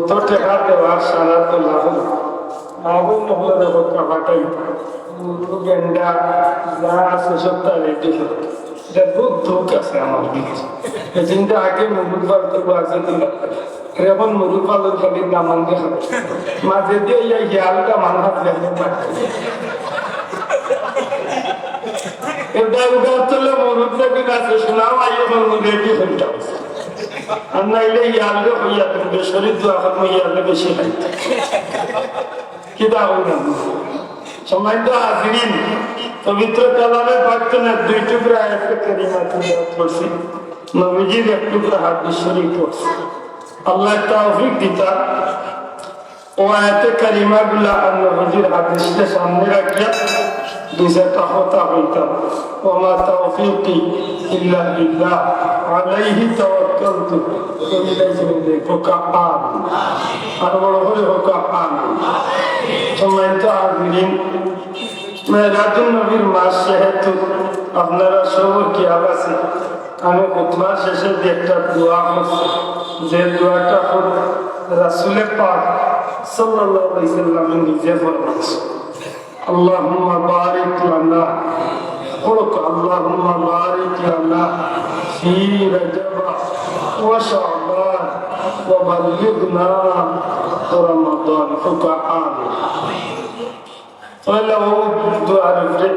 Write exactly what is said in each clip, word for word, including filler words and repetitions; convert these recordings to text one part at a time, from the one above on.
তো টেকা দেওয়ার সারা তো লাভ হলো। লাভ হইলে হলো দেখো কামাটাই। গরু, গেন্ডা, যা আছে সবটা রেডি করো। এটা বহুত দুঃখ আছে আমার দিকে। এই চিন্তা আগে মুরুদ পালতে আছে দিন। এখন মুরুদ পালন খালি দামান দেখা। মাঝে দিয়ে এই হিয়ালটা মানহাত গেল। এটা উদার চলে মুরুদ যেদিন আছে শোনাও আইয়ে বলবো রেডি হইতে হবে। আর নাইলে ইয়াররে হইয়া তুমি বেসরি দোয়া করবো, ইয়াররে বেশি খাইতে। কিতা হইল? সম্মানিত হাজিরিন, পবিত্র কালামে পাক তনে দুই টুকরা আয়াতে কারিমা তিলাওয়াত করছি, নবীজির এক টুকরা হাদিস শরীফ পড়ছি। আল্লাহ তৌফিক দিতা। ও আয়াতে কারিমাগুলা আর নবীজির হাদিসকে সামনে রাখিয়া দুই চারটা কথা হইতাম। ওমা তৌফিকি ইল্লা বিল্লাহ, আলাইহি তাওয়াক্কালতু, ওয়া ইলাইহি উনীব। কউক্কা আমিন। আর বড় করি কউক্কা আমিন। সম্মানিত হাজিরিন, মেরাজুন নবীর মাস যেহেতু আপনারা সবর খেয়াল আছে, আমি খুতবার শেষে যে একটা দোয়া করছি, যে দোয়াটা খুদ রাসূলে পাক সাল্লাল্লাহু আলাইহি ওয়াসাল্লাম নিজে ফরমাইছে, "আল্লাহুম্মা বারিক লানা।" বলুক, "আল্লাহুম্মা বারিক লানা ফি রাজাব ওয়া শাবান ওয়া বাল্লিগনা রমাদান।" কউক্কা আমিন। তাহলে ও দোয়ার উপরে,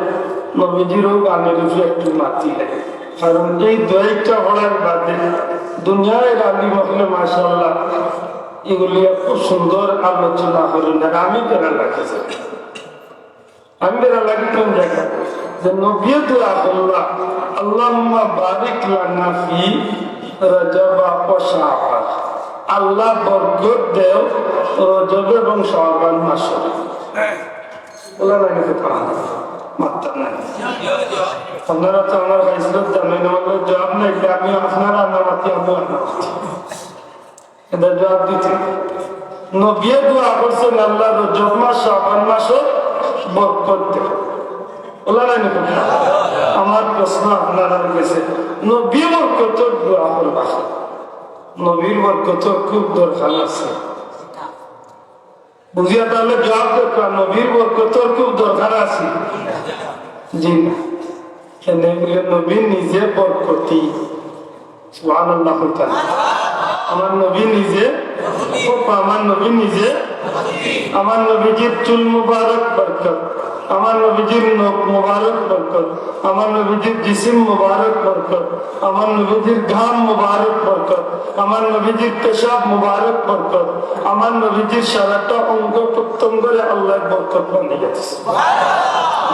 নবীজির ও গানের উপরে একটু মাতি লাগে। কারণ এই দোয়াইটা পড়ার বাদে দুনিয়ার আলিম অকলে মাশাআল্লাহ এগুলি খুব সুন্দর আলোচনা করেন। আর আমি বেড়া লাগি, আমি বেড়া লাগি কোন জায়গা? যে নবী দোয়া করলা, "আল্লাহুম্মা বারিক লানা ফি রাজাব ওয়া শাবান।" আল্লাহ বরকত দেও রজব এবং শাবান মাসে। বলা লাগে তো পারা না, মাত্তা নাই। আপনারা তো আমার হাইসলত জানেন, আমার জবাব নাই যে আমি আপনারা আন্না মাতি, আমি আন্না মাতি। এটা জবাব দিতে। নবীয়ে দোয়া করছেন, "আল্লাহ রজব মাস, শাবান মাসও বরকত দে।" বলা নাই না কথা? আমার প্রশ্ন আপনারা গেছে, নবী বরকতর দোয়া করবা, নবীর বরকতর খুব দরকার আছে। বুঝিয়া তাহলে জবাব দেখবা, নবীর বরকতর খুব দরকার আছে। জি না। কেন বলে নবী নিজে বরকতি। সুবহানাল্লাহ কইতা। আমার নবী নিজে, আমার নবী নিজে, আমার নবীজির চুল মুবারক বরকত, আমার নবীজির নখ মুবারক বরকত, আমার নবীজির জিসিম মুবারক বরকত, আমার নবীজির ঘাম মুবারক বরকত, আমার নবীজির পেশাব মুবারক বরকত, আমার নবীজির সারাটা অঙ্গ প্রত্যঙ্গরে আল্লাহ বরকত বানাইয়া দিছে।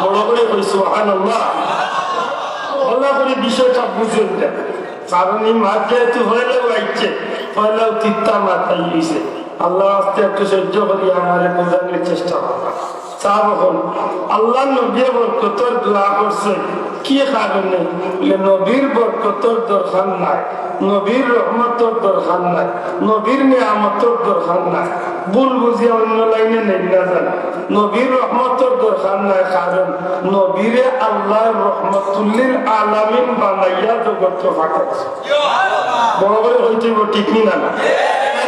বড় করি কই সুবহানাল্লাহ। ভালা করি বিষয়টা বুঝেন না। কারণ এই মাস যেহেতু পয়লাউ আইছে, পয়লাউ তিত্তা মাথায় হইছে। আল্লাহ আস্তে একটু সহ্য করি আমারে বোঝানোর চেষ্টা করবা। সাহাব অকল, আল্লাহর নবী বরকতর দোয়া করছে। কি কারণে? বলে, নবীর বরকতর দরকার নাই, নবীর রহমতর দরকার নাই, নবীর নিয়ামতর দরকার নাই। ভুল বুঝিয়া অন্য লাইনে নেই না জানা। নবীর রহমতর দরকার নাই, কারণ নবীরে আল্লাহর রহমতুল্লিল আলামিন বানাইয়া জগত পাঠাইছে। বড় করি কইতে হইব, ঠিক নি না? না,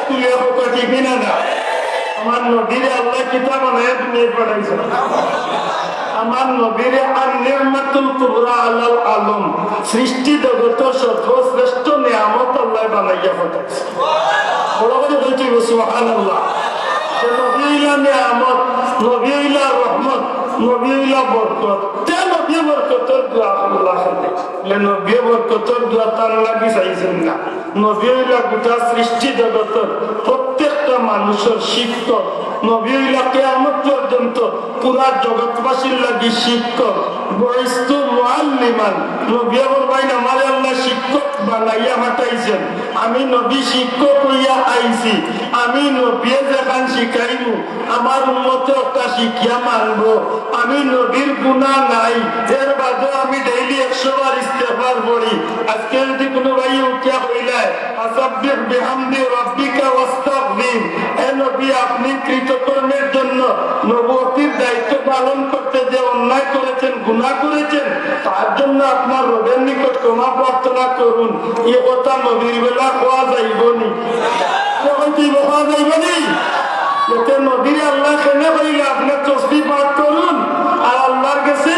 তুই এখন ঠিক নি না? না, আমার নবীরে আল্লাহ কিতা বানাইয়া দুনিয়াত পাঠাইছে? আমার নবীরে আর নিয়ামতুল কুবরা আলাল আলম, সৃষ্টি জগতর সর্বশ্রেষ্ঠ নিয়ামত আল্লাহ বানাইয়া পাঠাইছে। বড় করি কইতে হইব, সুবহানাল্লাহ। যে নবী অইলা নিয়ামত, নবী অইলা রহমত, নবী অইলা বরকত। তে নবী বরকতর দোয়া আল্লাহ খালি। বলে, নবী বরকতর দোয়া তার লাগি চাইছেন না। নবী অইলা গোটা সৃষ্টি জগতর প্রত্যেকটা মানুষর শিক্ষক। নবী অইলা কিয়ামত পর্যন্ত পুরা জগৎবাসীর লাগি শিক্ষক। বুইস্তু মুআল্লিমান। নবী ফরমাইন, আমারে আল্লাহ শিক্ষক বানাইয়া পাঠাইছেন। আমি নবী শিক্ষক অইয়া আইছি। আমি নবীয়ে যেখান শিখাইমু, আমার উম্মতে ওটা শিখিয়া মানবো। আমি নবীর গুনাহ নাই, এর বাদেও আমি ডেইলি একশো বার ইস্তেগফার পড়ি। আজকে যদি কোনো ভাই উঠিয়া কইলায়, "ফাসাব্বিহ বিহামদি রাব্বিকা ওয়াস্তাগফির।" এ নবী, আপনি কৃতকর্মের জন্য নবুয়তির দায়িত্ব পালন করতে যে অন্যায় করেছেন, গুনাহ করেছেন, তার জন্য আপনার রবের নিকট ক্ষমা প্রার্থনা করুন। এই কথা নবীর বেলা কওয়া যাইবনি? কওয়া যাইবনি? কেনে কইলা, আপনে তসবিহ পাঠ করুন আর আল্লার গেছে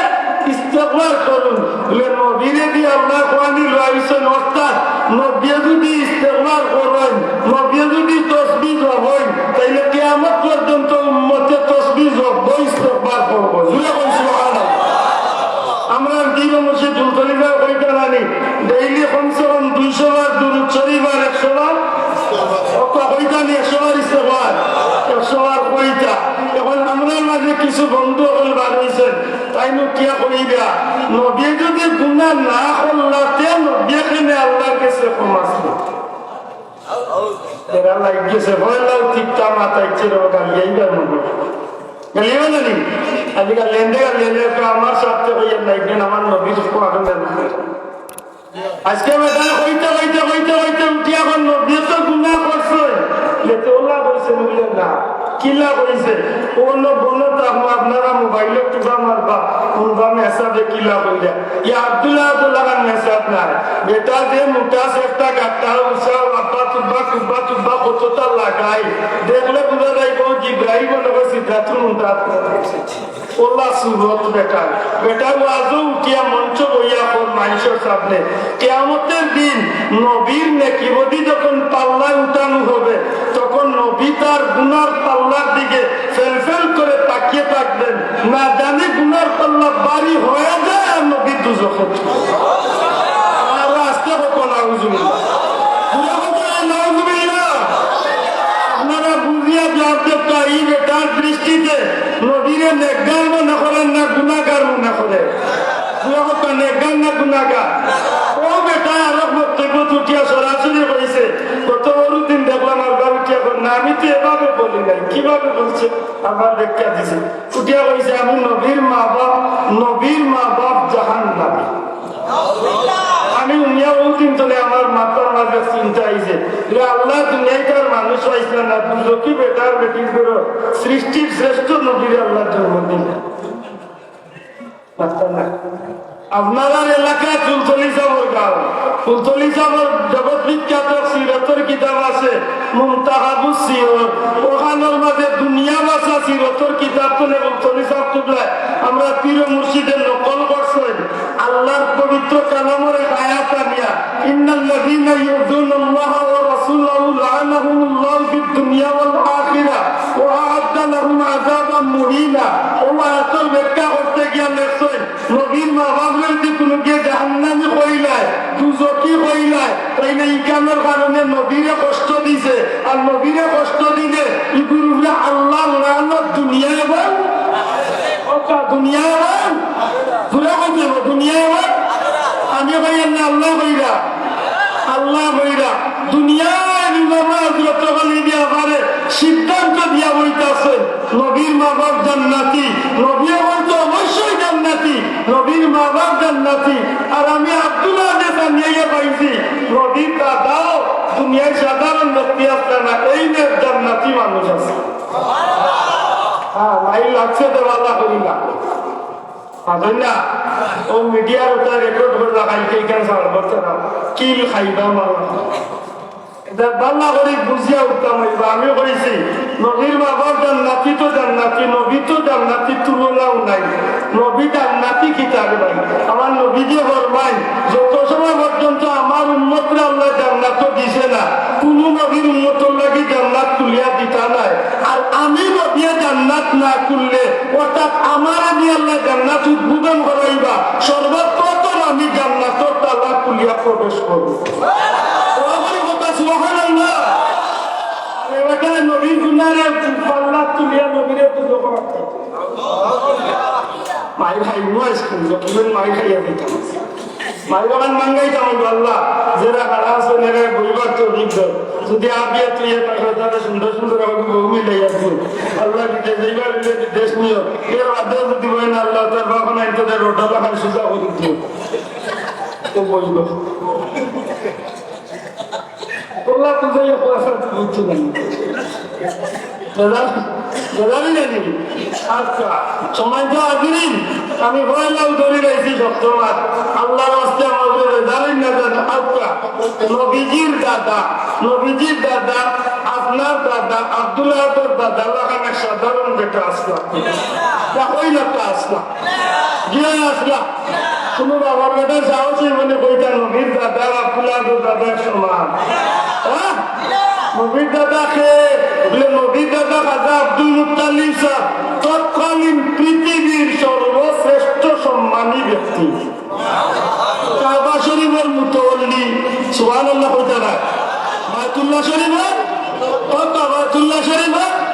ইস্তেগফার করুন। বলে, নবীরে দি আল্লায় কওয়ানি লওয়াইছইন, অর্থাৎ নবীয়ে যুদি ইস্তেগফার করইন, নবীয়ে যুদি তসবিহ জপইন, তাইলে কিয়ামত পর্যন্ত উম্মতে তসবিহ জপবো, ইস্তেগফার করবো। জুরে কইন সুবহানাল্লাহ। আমরার পীর মুর্শিদ ফুলতলি ছাব কইতা নানি, ডেইলি কমসে কম দুইশো বার দুরুদ শরিফ আর একশো বার, অত কইতা নি, একশো বার ইস্তেগফার, একশো বার কইতা। অখন আমরার মাঝে কিছু বন্ধু অকল বার অইছইন, তাইন উঠিয়া কইরা, নবীয়ে যুদি গুনা না করলা, তে নবীয়ে কেনে আল্লার গেছে ক্ষমা চাইবা? এরা লাইগ গেছে, পয়লাউ টিপটা মাথাত ছিল, গালিয়াইবার মনে। গালিয়াইবা না নি? আজি গালিয়াইন দে, গালিয়াইন দে, তো আমার সাথে কইয়া লাইগ গেন, আমার নবীর কোরআন না। আজকে বেটায় কইতে, কইতে, কইতে, কইতে উঠিয়া অখন নবীয়ে তো গুনা করছইন। এতে ওলা কইছে, বুঝলেন না? কিলা কইছে? অনো বনো থাকমু, আপনারা মোবাইলো টিপা মারবা, হুনবা মেসাবে কিলা কইরা। ইয়া আব্দুল্লাহ, আব্দুল্লাহ খান মেসাব নাই। বেটা যে মোটা সেকটা গাট্টা, উষা, আব্বা তুব্বা, তুব্বা, তুব্বা কততা লাগাই। দেখলে বুঝা যাইবো জিব্রাইল মনে হয় সিদরাতুল মুনতাহাত। ওলা সুরত বেটা। বেটা ওয়াজো উঠিয়া মঞ্চ বইয়া কর মানষর সামনে। কিয়ামতের দিন নবীর নেকি বদি যখন পাল্লায় উঠানো হবে, তখন নবী তার গুনার পাল্লার দিকে ফেলফেল করে তাকিয়ে থাকবেন। না জানি গুনার পাল্লা ভারী হয়ে যায় আর নবী দুজখে। আর আস্তে হোক, নাউজুবিল্লাহ। পুরা কথা, নাউজুবিল্লাহ। আপনারা বুঝিয়া জবাব দেন তো, এই বেটার দৃষ্টিতে নবীরে নেককার মনে করেন না গুনাগার মনে করেন? পুরা কথা, নেককার না গুনাগার? ও বেটা আরো বক্তব্য উঠিয়া সরাসরি কইছে, গত পরশু দিন দেখলাম আর বাবু কি এখন না, আমি তো এভাবে বলি নাই, কিভাবে বলছে? আবার ব্যাখ্যা দিছে। উঠিয়া কইছে, "আমি নবীর মা বাপ, নবীর মা বাপ জাহান্নামী।" আমি হুনিয়া ওই দিন তলে আমার মাথার মাঝে চিন্তা আইছে, যে আল্লাহ দুনিয়াইত আর মানুষ পাইছলা না, দুজখি বেটার বেটির ঘরো সৃষ্টির শ্রেষ্ঠ নবীরে আল্লাহ জন্ম দিলা। মাততা না। আপনারার এলাকা ফুলতলি ছাবর গাঁও, ফুলতলি ছাবর জগৎ বিখ্যাত সিরতর কিতাব আছে, মুনতাখাবুস সিয়র, অখানর মাঝে দুনিয়া বাসা সিরতর কিতাব তলে ফুলতলি ছাব কিবলায় আমরার পীর মুর্শিদে নকল করছইন। আল্লাহর পবিত্র কালামর এক আয়াত আনিয়া, "ইন্নাল্লাযীনা ইউযুনাল্লাহা ওয়া রাসূলাহু লাআনাহুমুল্লাহু ফিদ দুনিয়া ওয়াল আখিরা ওয়া আ'আদ্দা লাহুম আযাবাম মুহিনা।" অউ আয়াতর ব্যাখ্যা করতে গিয়া লেখছইন, নবীর মা বাপরে যদি কুনুগিয়ে জাহান্নামী কইলায়, দুজখি কইলায়, তাইলে ইখানর কারণে নবীরে কষ্ট দিছে, আর নবীরে কষ্ট দিলে ইগুর উপরে আল্লাহর লানত দুনিয়া এবং অকা দুনিয়া এবং পুরা কইতে হবে, দুনিয়া এবং আমি কইয়ার না, আল্লায় কইরা, আল্লায় কইরা। দুনিয়ার ইমাম হযরত আলী দিয়া পারে সিদ্ধান্ত দিয়া বইতাছে, নবীর মা বাপ জান্নাতি, নবী বলতে অবশ্যই জান্নাতি, নবীর মা বাপ জান্নাতি। আর আমি আব্দুল্লাহ যে জানিয়ে পাইছি, নবীর দাদাও দুনিয়ার সাধারণ ব্যক্তি আছে না, এই মেয়ের জান্নাতি মানুষ আছে। হ্যাঁ, মাইল লাগছে তো বালা করি না। বুঝলেন না? ও মিডিয়ার ওটা রেকর্ড করে লাগাইছে, এখানে সারা বছর কিল খাইবা মারা। এটা বালা করি বুঝিয়া উঠতাম অইবা। আমি কইছি, নবীর মা বাপ জান্নাতি তো জান্নাতি, নবী তো জান্নাতি, তুলনাও নাই। নবী জান্নাতি কিতা রে ভাই? আমার নবীজি ফরমাইন, যত সময় পর্যন্ত আমার উম্মতরে আল্লায় জান্নাতো দিছে না, কুনু নবীর উম্মতর লাগি জান্নাত খুলিয়া দিতা নায়। আর আমি নবীয়ে জান্নাত না খুললে, অর্থাৎ আমারে দিয়া আল্লায় জান্নাত উদ্বোধন করাইবা, সর্বপ্রথম আমি জান্নাতর তালা খুলিয়া প্রবেশ করব। বড় করে কথা, সুবহানাল্লাহ। আর এবার নবীর গুনারে পাল্লা তুলিয়া নবীরে তো দোকান মাই খাই, মাই খাই, যতদিন মাই খাইয়া দিতাম। মাই বাগান মাঙ্গাইতাম, আল্লাহ, যেরা খাড়া আছে, এরা বইবার তৌফিক দাও। যদি আবিয়া তুই এ পাশে তারা সুন্দর সুন্দর আমাকে বউ মিলাইয়া দিও। আল্লাহ, বিদেশ যাইবার হইলে বিদেশ নিও। এর বাদে যদি বই না, আল্লাহ, তার বাবা নাই, তোদের রোডটা লাগান সুজা করে দিও। তো বইব। আল্লাহ, তুই যাই হোক, আসলে তুই বুঝছো না। বেজার, বেজার অইলা নি? আচ্ছা, সম্মানিত হাজিরিন, আমি পয়লাউ ধরি লাইছি সপ্তমাত। আল্লাহর ওয়াস্তে আমার উপরে বেজার অইন না জানো। আচ্ছা, নবীজির দাদা, নবীজির দাদা, আপনার দাদা, আব্দুল আহাদর দাদা লাখান এক সাধারণ বেটা আছলা। দেখইন না তো আছলা। জি অয় আছলা। কুনু বাবার বেটার সাহস অইবো নি কইতা নবীর দাদা আর আব্দুল আহাদর দাদা এক সমান? হ্যাঁ? নবীর দাদা কে? বলে, নবীর দাদা খাজা আব্দুল মুত্তালিব সাব, তৎকালীন পৃথিবীর সর্বশ্রেষ্ঠ সম্মানী ব্যক্তি। কাবা শরীফর মুতওয়াল্লি, সুবহানাল্লাহ কইতা না? বায়তুল্লাহ শরীফর, ও কাবাতুল্লাহ শরীফর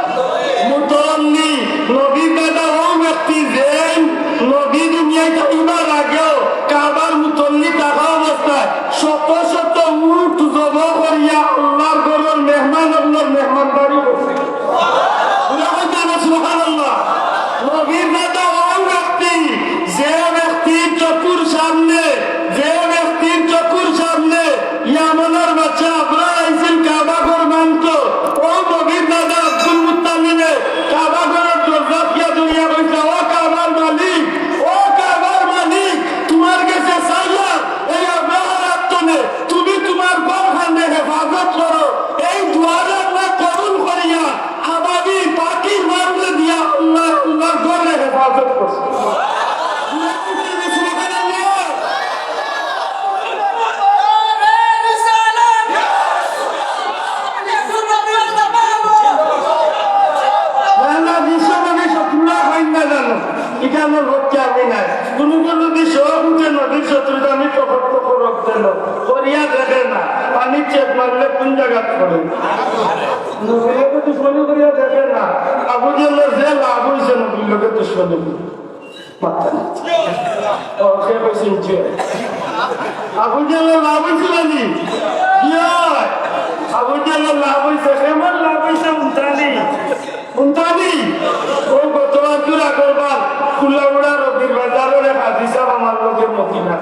মুতওয়াল্লি, নবীর দাদা অউ ব্যক্তি যেইন নবী দুনিয়াত আইবার আগেও কাবার মুতওয়াল্লি থাকা অবস্থায় শত শত উট জবো করিয়া আল্লাহর ঘরর মেহমান অকলর মেহমানদারি করছে। পুরা কইতা না সুবহানাল্লাহ। নবীর দাদা অউ ব্যক্তি, যে ব্যক্তির চকুর সামনে, যে ব্যক্তির চকুর সামনে ইয়ামনর বাদশা আবরাহা আইছিল কাবা ঘর ভাঙতো, অউ নবীর দাদা আব্দুল মুত্তালিবে কাবা ঘরর দরজাত গিয়া ধরিয়া কইছে, "ও কাবার মালিক, ও কাবার মালিক, তুমার গেছে চাইয়ার এই আবরাহার আত থনে তুমি তুমার ঘরখানরে হেফাজত করো।" এই দোয়ারে আল্লাহ কবুল করিয়া আবাবি পাখির মারুরে দিয়া আল্লাহ, আল্লাহর ঘররে হেফাজত করছে। সুবহানাল্লাহ। না, না, বিশ্ব নবী সব পুরা হয় না জানো। ইটা আমার পক্ষে আমি নাই। কুনু কুনু দেশে উঠে নবীর শত্রুতা আমি তখন তখন রক্ত দেন। করিয়া দেখে না। পানির চেক মারলে কোন জায়গাত পড়ে? নবীর লগে দুশমনি করিয়া দেখে না। আবু জেহেলর যে লাভ অইছে নবীর লগে দুশমনি করি। মাথা নিচে। ও, সে কইছে নিচে। আবু জেহেলর লাভ অইছে না নি? জি অয়। আবু জেহেলর লাভ অইছে, কেমন লাভ অইছে হুনতানি? হুনতানি? ও গত বছর আগরবার কুলাউড়া রবির বাজারর এক হাজি সাব আমার লগে মদিনা।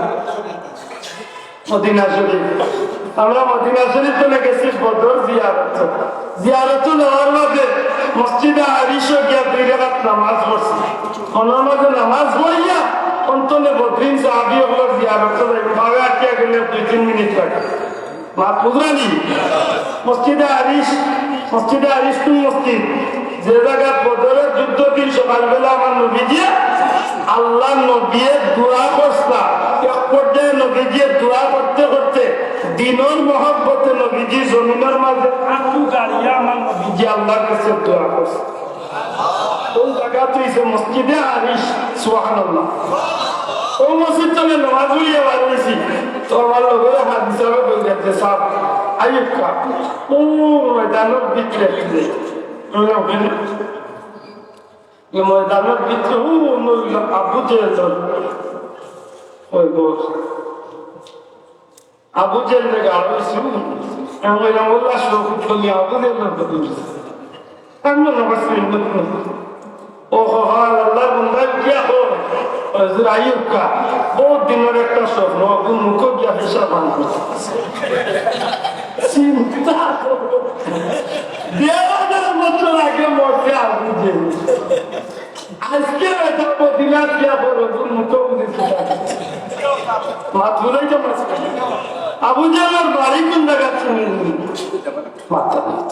মদিনা শরীফ। আমরা মদিনা শরীফ থনে গেছি বদর জিয়ারত। জিয়ারত নেওয়ার মাঝে মসজিদে আরিশো গিয়া দুই রাকাত নামাজ পড়ছি। অনর মাঝে নামাজ পড়িয়া অন্তনে বদরিন সাহাবী অকলর জিয়ারত যাইমু। পাওয়ে আটিয়া গেলে দুই তিন মিনিট লাগে। মাত বুঝরা নি? মসজিদে আরিশ, মসজিদে আরিশ কোন মসজিদ? যে জাগাত বদরের যুদ্ধর দিন সকালবেলা আমার নবীজিয়ে আল্লাহর নবীয়ে দোয়া করছলা। এক পর্যায়ে নবীজিয়ে দোয়া করতে করতে দিনর মহব্বতে নবীজি জমিনর মাঝে আঙ্গুল গাড়িয়া আমার নবীজি আল্লাহর কাছে দোয়া করছে। কোন জাগাত অইছে? মসজিদে আরিশ। সুবহানাল্লাহ। অউ মসজিদ থনে নামাজ পড়িয়া বার অইছি, তো আমার লগে হাজি সাবে কইরা যে, "সাব, আইয়ুব কা, অউ ময়দানর ভিতরে।" আমি বললাম, "কেনে?" "অউ ময়দানর ভিতরে, অউ ময়দান আবু জেহেল।" ওই গো। আবু জেহেলরে গাড় অইছে। আমি কইলাম, "আল্লাহ, শোক করি আবু জেহেলর কথা বলছি।" আমি মনে করছি, "হিম্মত নাই।" ও হো, হো, আল্লাহর বান্দা গিয়া কয়, "হুজুর আইয়ুব কা, বউত দিনর একটা স্বপ্ন, অগুর মুখো গিয়া পেশাব পান করতে।" চিন্তা করো। দেড় হাজার বছর আগে মরছে আবু জেহেল। আজকে এটা মদিনাত গিয়া বড় দূর মুখোমুখি। মাত বুঝাইতে পারছি। আবু জাহেলর বাড়ি কোন জাগাত শুনইন নি? মাথা নাই।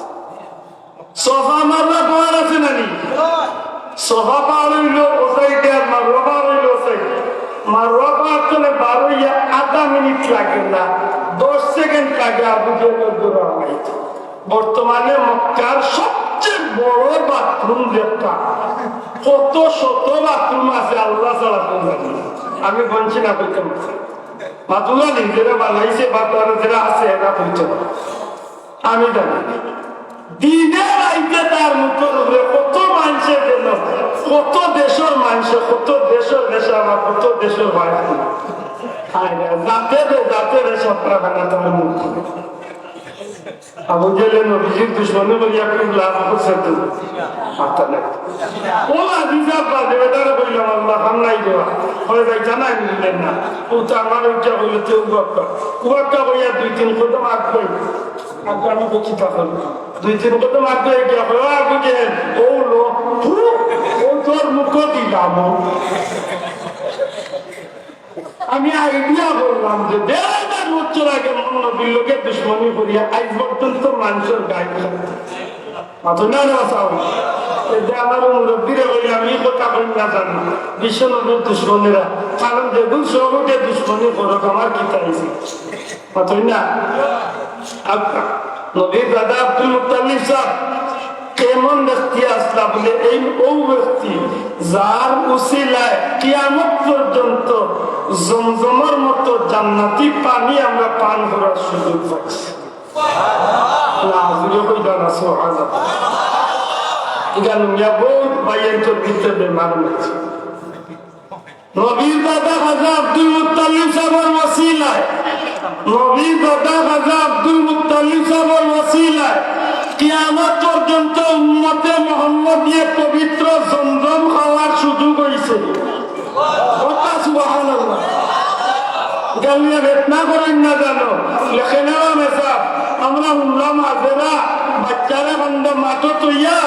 সফা মারওয়া পাহাড় আছে না নি? সফা পাহাড় অইলো অউ সাইডে আর মারওয়া পাহাড় অইলো অউ সাইডে। মারওয়া পাহাড় থনে বার অইয়া আধা মিনিট লাগে না, দশ সেকেন্ড লাগে আবু জাহেলর ঘরো হামাইতে। বর্তমানে মক্কার সবচেয়ে বড় বাথরুম যেটা, কত শত বাথরুম আছে আল্লাহ ছাড়া কেউ জানে না। আমি গনছি না, কইতে পারছি। মাতুলা নিজেরা বানাইছে, বাতারে যেরা আছে, এরা কইতে পারে। আমি জানি। দিনে রাইতে তার মুখর উপরে কত মানষে যেন, কত দেশর মানষে, কত দেশর রেশা বা কত দেশর বাইরে। আরে, যাতে রে, যাতে রে, সব খানা তার মুখ। আবু জেহেলে নবীজির দুশমনি করিয়া খুব লাভ করছে তো। মাথা নাই। ও আজিজা বাদে বেটারে কইলাম, "আল্লাহ, হামলাই দেওয়া।" কয়, "ভাই, জানাই নিলেন না।" ও তো আমার ওইটা কইলে, "তুই উবাক্কা।" উবাক্কা কইয়া দুই তিন কদম আগুয়াই। আগুয়ানো তো চিন্তা করবো। দুই তিন কদম আগুয়াই গিয়া কয়, "ও আবু জেহেল, আমি আইডিয়া করলাম যে দেড় হাজার বছর আগে মন নবীর লগে দুশমনি করিয়া আইজ পর্যন্ত মানুষের গায়ে খায়। মাথো না রে বাসাও। এই যে আমার মুরব্বীরে কইলাম, এই কথা কই না জানি। বিশ্ব নবীর দুশমনেরা। কারণ যেগুন সব উঠে দুশমনি করুক, আমার কিতা অইছে? মাতই না। আব-, নবীর দাদা আব্দুল মুত্তালিব সাহেব কেমন ব্যক্তি আসলা বলে, এই ও ব্যক্তি যার উসিলায় কিয়ামত পর্যন্ত জমজমর মতো জান্নাতি পানি আমরা পান করার সুযোগ পাইছি। না, জোরে কইবা না, সুবহানাল্লাহ। ইখান মিয়া বহুত ভাইয়ের তো ভিতরে বেমার হয়েছে। নবীর দাদা খাজা আব্দুল মুত্তালিব সাহেবের ওসিলায়, নবীর দাদা খাজা আব্দুল মুত্তালিব সাহেবের ওসিলায় কিয়ামত পর্যন্ত উম্মতে মুহাম্মদিয়ে পবিত্র জমজম খাওয়ার সুযোগ হইছে। কথা সুবহানাল্লাহ। গালিয়া বেতনা করেন না জানো, লেখে নেওয়া মেসাব। আমরা হুনলাম হাজেরা বাচ্চারে কান্দে মাঠো থইয়া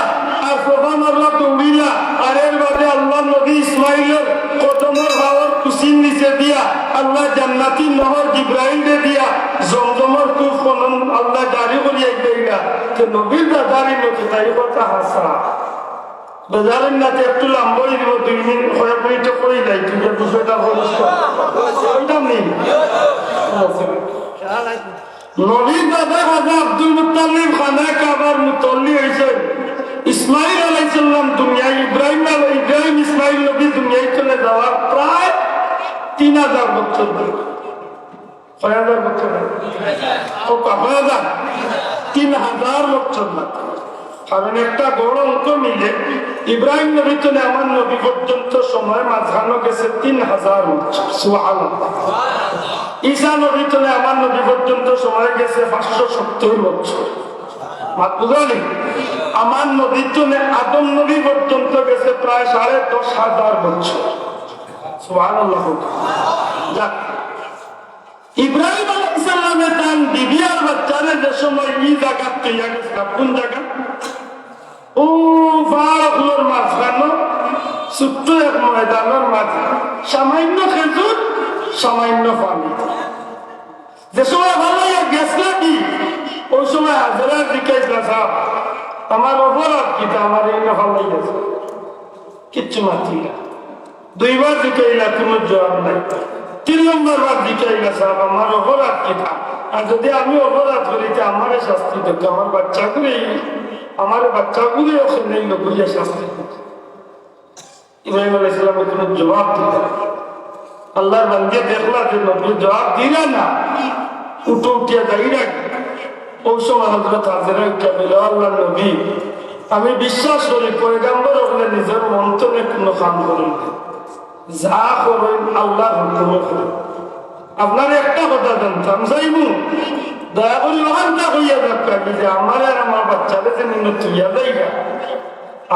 আর সোফা মারলা দৌড়িলা, আর এর বাদে আল্লাহর নবী ইসমাইলের কদমর পাওর কুশির নিচে দিয়া আল্লাহ জান্নাতি নহর জিব্রাইলরে দিয়া জমজমর কূপ খনন আল্লাহ জারি করিয়া দিলা। তো নবীর দাদার এই নবী তাই কথা হাসা। বেজারের নাতে একটু লম্বা হয়ে দিব, দুই মিনিট, কয়েক মিনিটে কই যাই, তুমি একটু সেটা বলিস তো। ওইটা নেই। নবীর দাদা খাজা আব্দুল মুত্তালিব খানায় কাবার মুতল্লি হইছেন। ইসমাইল আলাইহিস সালাম দুনিয়ায়, ইব্রাহিম আলাই-, ইব্রাহিম ইসমাইল নবী দুনিয়ায় চলে যাওয়ার প্রায় তিন হাজার বছর। কয় হাজার বছর? ও কয় হাজার? তিন হাজার বছর মাত্র। কারণ একটা বড় অঙ্ক মিলে ইব্রাহিম নবী তনে আমার নবী পর্যন্ত সময় মাঝখানো গেছে তিন হাজার বছর। সুবহানাল্লাহ। ঈসা নবী তনে আমার নবী পর্যন্ত সময় গেছে পাঁচশো সত্তর বছর। মাত বুঝানি? আমার নবী তনে আদম নবী পর্যন্ত গেছে প্রায় সাড়ে দশ হাজার বছর। সুবহানাল্লাহ। যাক, ইব্রাহিম আলাইহিস সালামে তান বিবি আর বাচ্চারে যে সময় ই জাগাত থইয়া গেছলা, কোন জাগা? ও পাহাড় অকলর মাঝখানো ছোট্ট এক ময়দানর মাঝে সামান্য খেজুর, সামান্য পানি। যে সময় ফালাইয়া গেছলা কি, ওই সময় হাজেরা জিকাইছলা, "সাব, আমার অপরাধ কিতা, আমার এই ফালাই গেছে?" কিচ্ছু মাতলা না। দুইবার জিকাইলা, কোনো জবাব নাই। তিন নম্বর বার জিকাইলা, "সাব, আমার অপরাধ কিতা? আর যদি আমি অপরাধ করি, তে আমারে শাস্তি দেউক্কা, আমার বাচ্চাগুরে, আমার বাচ্চাগুরে ওখানে লগুইয়া শাস্তি দেউক্কা।" ইব্রাহিম আলাইহিস সালামে কোনো জবাব দিলা না। আল্লাহর বান্দিয়ে দেখলা যে নবী জবাব দিলা না, উঠো উঠিয়া যাইরা। ওই সময় হযরত হাজেরা উঠিয়া কইলা, "আল্লাহর নবী, আমি বিশ্বাস করি পয়গাম্বর অকলে নিজর মন তনে কোনো কাম করইন না, যা করইন আল্লাহর হুকুমে করইন। আপনারে একটা কথা জানতাম চাইমু, দয়া করি ওখানটা কইয়া যাউক্কা যে আমারে আর আমার বাচ্চারে যে নিনে থইয়া যাইরা,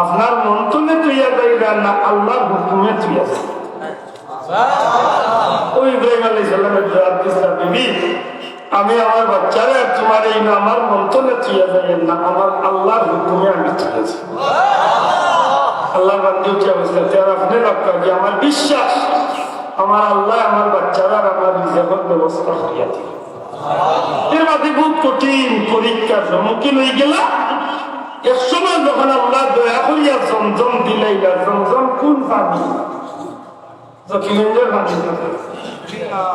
আপনার মন তনে থইয়া যাইরা না আল্লাহর হুকুমে থইয়া যাইরা?" ওই ইব্রাহিম আলাইহিস সালামে জবাব দিছলা, "বিবি, আমি আমার বাচ্চারে আর তোমারে ইনো আমার মন তনে থইয়া যাইয়ার না, আমার আল্লাহর হুকুমে আমি থইয়া যাই।" আল্লাহর বান্দি উঠিয়া কইছলা, "তে আর আপনে রাখবা কি? আমার বিশ্বাস, আমার আল্লাহ আমার বাচ্চারে আর আমার রিজিকর ব্যবস্থা করিয়া দিবা।" এর মাঝে খুব কঠিন পরীক্ষার সম্মুখীন হয়ে গেলা। এক সময় যখন আল্লাহ দয়া করিয়া জমজম দিলাইলা, জমজম কোন পানি? জকিগঞ্জর পানি না।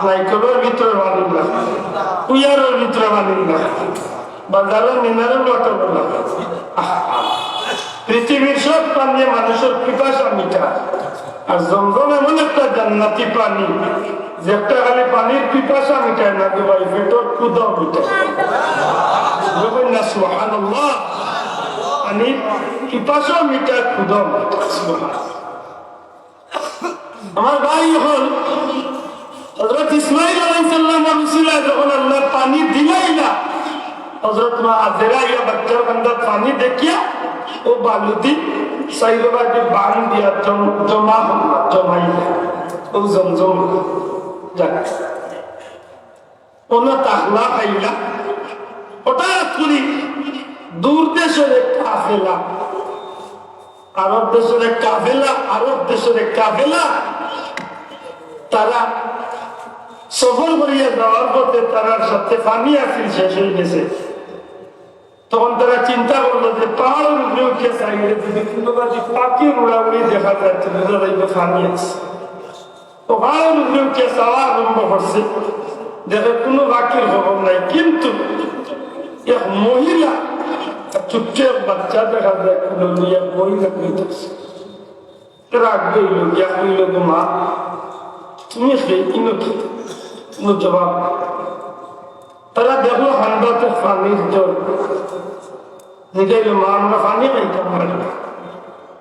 নাইকলর ভিতরে পানি না। কুয়ারর ভিতরে পানি না। বাজারর মিনারর ওয়াটার না। আহ, পৃথিবীর সব পানিয়ে মানুষর পিপাসা মিটায়। আর জমজম এমন একটা জান্নাতি পানি, যে একটা খালি পানির পিপাসা মিটায় না, দুবাই পেটর ক্ষুধাও মিটায়। বলবেন না, সুবহানাল্লাহ। পানির পিপাসাও মিটায়, ক্ষুধাও মিটায়। সুবহানাল্লাহ। আমার ভাই, অখন হযরত ইসমাইল আলাইহিস সালামর উসিলায় যখন আল্লাহ পানি দিলাইলা, হযরত মা হাজেরা ইয়া বাচ্চার কান্দাত পানি দেখিয়া ও বালুদি সাইডো বাদে বান দিয়া জম-, জমা হলা, জমাইলা। ও জমজম। যাক। অনো তাকলা খাইলা। হঠাৎ করি দূর দেশর এক কাফেলা আরব দেশর এক কাফেলা, আরব দেশর এক কাফেলা, তারা সফর করিয়া যাওয়ার পথে তারার সাথে পানি আছিল, শেষ অই গেছে। তখন তারা চিন্তা করলো যে পাহাড়র উপরে উঠিয়া চাইলে যদি কোনো বাদি পাখির উড়াউড়ি দেখা যায়, তো বুঝা যাইবে পানি আছে। তো পাহাড়র উপরে উঠিয়া চাওয়া আরম্ভ করছে, দেখে কোনো পাখির খবর নাই। কিন্তু এক মহিলা, এক ছোট্ট এক বাচ্চা দেখা যায়, কোলে লইয়া এক মহিলা কইতাছে। রাগ অইল, গিয়া কইল, "গো মা, তুমি সেই কিনো কি?" কোনো জবাব নাই। তারা দেখলো কান্দাত পানির জল। জিগাইল, "মা, আমরা পানি খাইতাম পারি না।"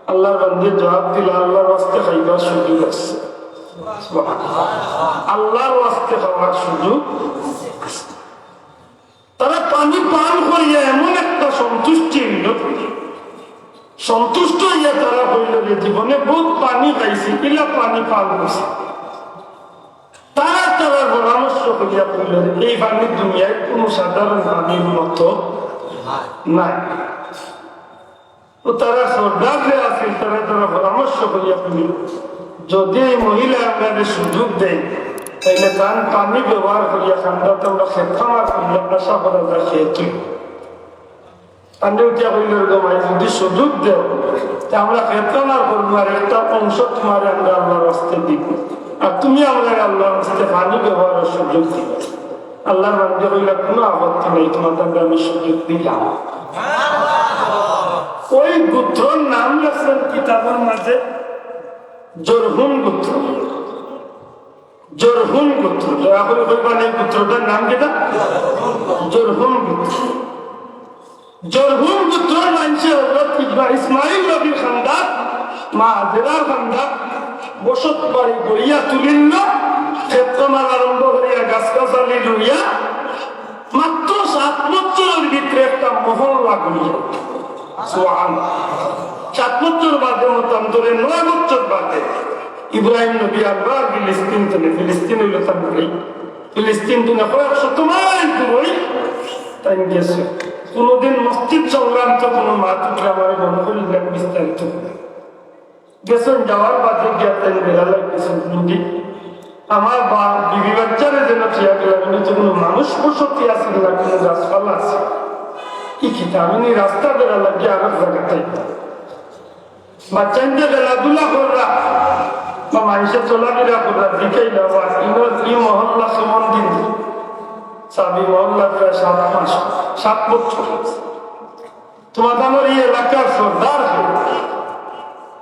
আল্লাহর বান্দি জবাব দিলা, "আল্লাহর ওয়াস্তে খাইবার সুযোগ আছে।" সুবহানাল্লাহ। আল্লাহর ওয়াস্তে খাওয়ার সুযোগ আছে। তারা পানি পান করিয়া এমন একটা সন্তুষ্টি অইল, সন্তুষ্ট অইয়া তারা কইল যে, "জীবনে বহুত পানি খাইছি, ইলা পানি পান করছি।" তারা তারার পরামর্শ করিয়া কইল যে, "এই পানি দুনিয়ার কোনো সাধারণ পানির মতো নাই।" তো তারা সর্দার যে আছিল, তারা তারা পরামর্শ করিয়া কইল, "যদি এই মহিলা আমরারে সুযোগ দেয়, তাইলে তান পানি ব্যবহার করিয়া কান্দাত আমরা খেত খামার করিয়া আশা করা যায় খেত অইব।" তানরে উঠিয়া কইল, "রে গো মাই, যদি সুযোগ দেও, তে আমরা খেত খামার করবো, আর একটা অংশ তোমারে আমরা আল্লাহর ওয়াস্তে দিব, আর তুমি আমরারে আল্লাহর ওয়াস্তে পানি ব্যবহারের সুযোগ দিবা।" আল্লাহর বান্দি কইলা, "কোনো আপত্তি নাই, তোমার তানরে আমি সুযোগ দিলাম।" ওই গোত্রর নাম লেখছেন কিতাবর মাঝে জরহুম গোত্র। জরহুম গোত্র। দয়া করি কইবা নি, গোত্রটার নাম কিতা? জরহুম গোত্র। জরহুম গোত্রর মানষে হযরত ইব্রা-, ইসমাইল নবীর কান্দাত, মা হাজেরার কান্দাত বসত বাড়ি গড়িয়া তুলিল, খেত খামার আরম্ভ করিয়া গাছ গাছালি রুইয়া মাত্র সাত বছরর ভিতরে একটা মহল্লা গড়িয়া। সুবহানাল্লাহ। সাত বছর বাদে, মতান্তরে নয় বছর বাদে ইব্রাহিম নবী আবার ফিলিস্তিন তনে, ফিলিস্তিন অইল তান বাড়ি, ফিলিস্তিন তনে কয়েক শত মাইল দূর অই তাইন গেছে। কোনোদিন মসজিদ সংক্রান্ত কোনো মাত উঠলে আমারে মনে করি দেন বিস্তারিত। গেছেন, যাওয়ার বাদে গিয়া তাইন বেড়া লাগতেছেন, "নবী, আমার বা-, বিবি বাচ্চারে যেন থইয়া গেলাম, এনে তো কোনো মানুষ বসতি আছে না, কোনো গাছপালা আছে, ই কিতা? আমি নি রাস্তা বেড়া লাগিয়া আরো জায়গা তাই।" বাচ্চাইন্তে খেলাধুলা কররা বা মানষে চলাফেরা কররা, জিকাইলা, "বা, ইনো ই মহল্লা কেমন দিন?" সাবি মহল্লা প্রায় সাত মাস, সাত বছর। তোমার আমার এই এলাকার সর্দার কে?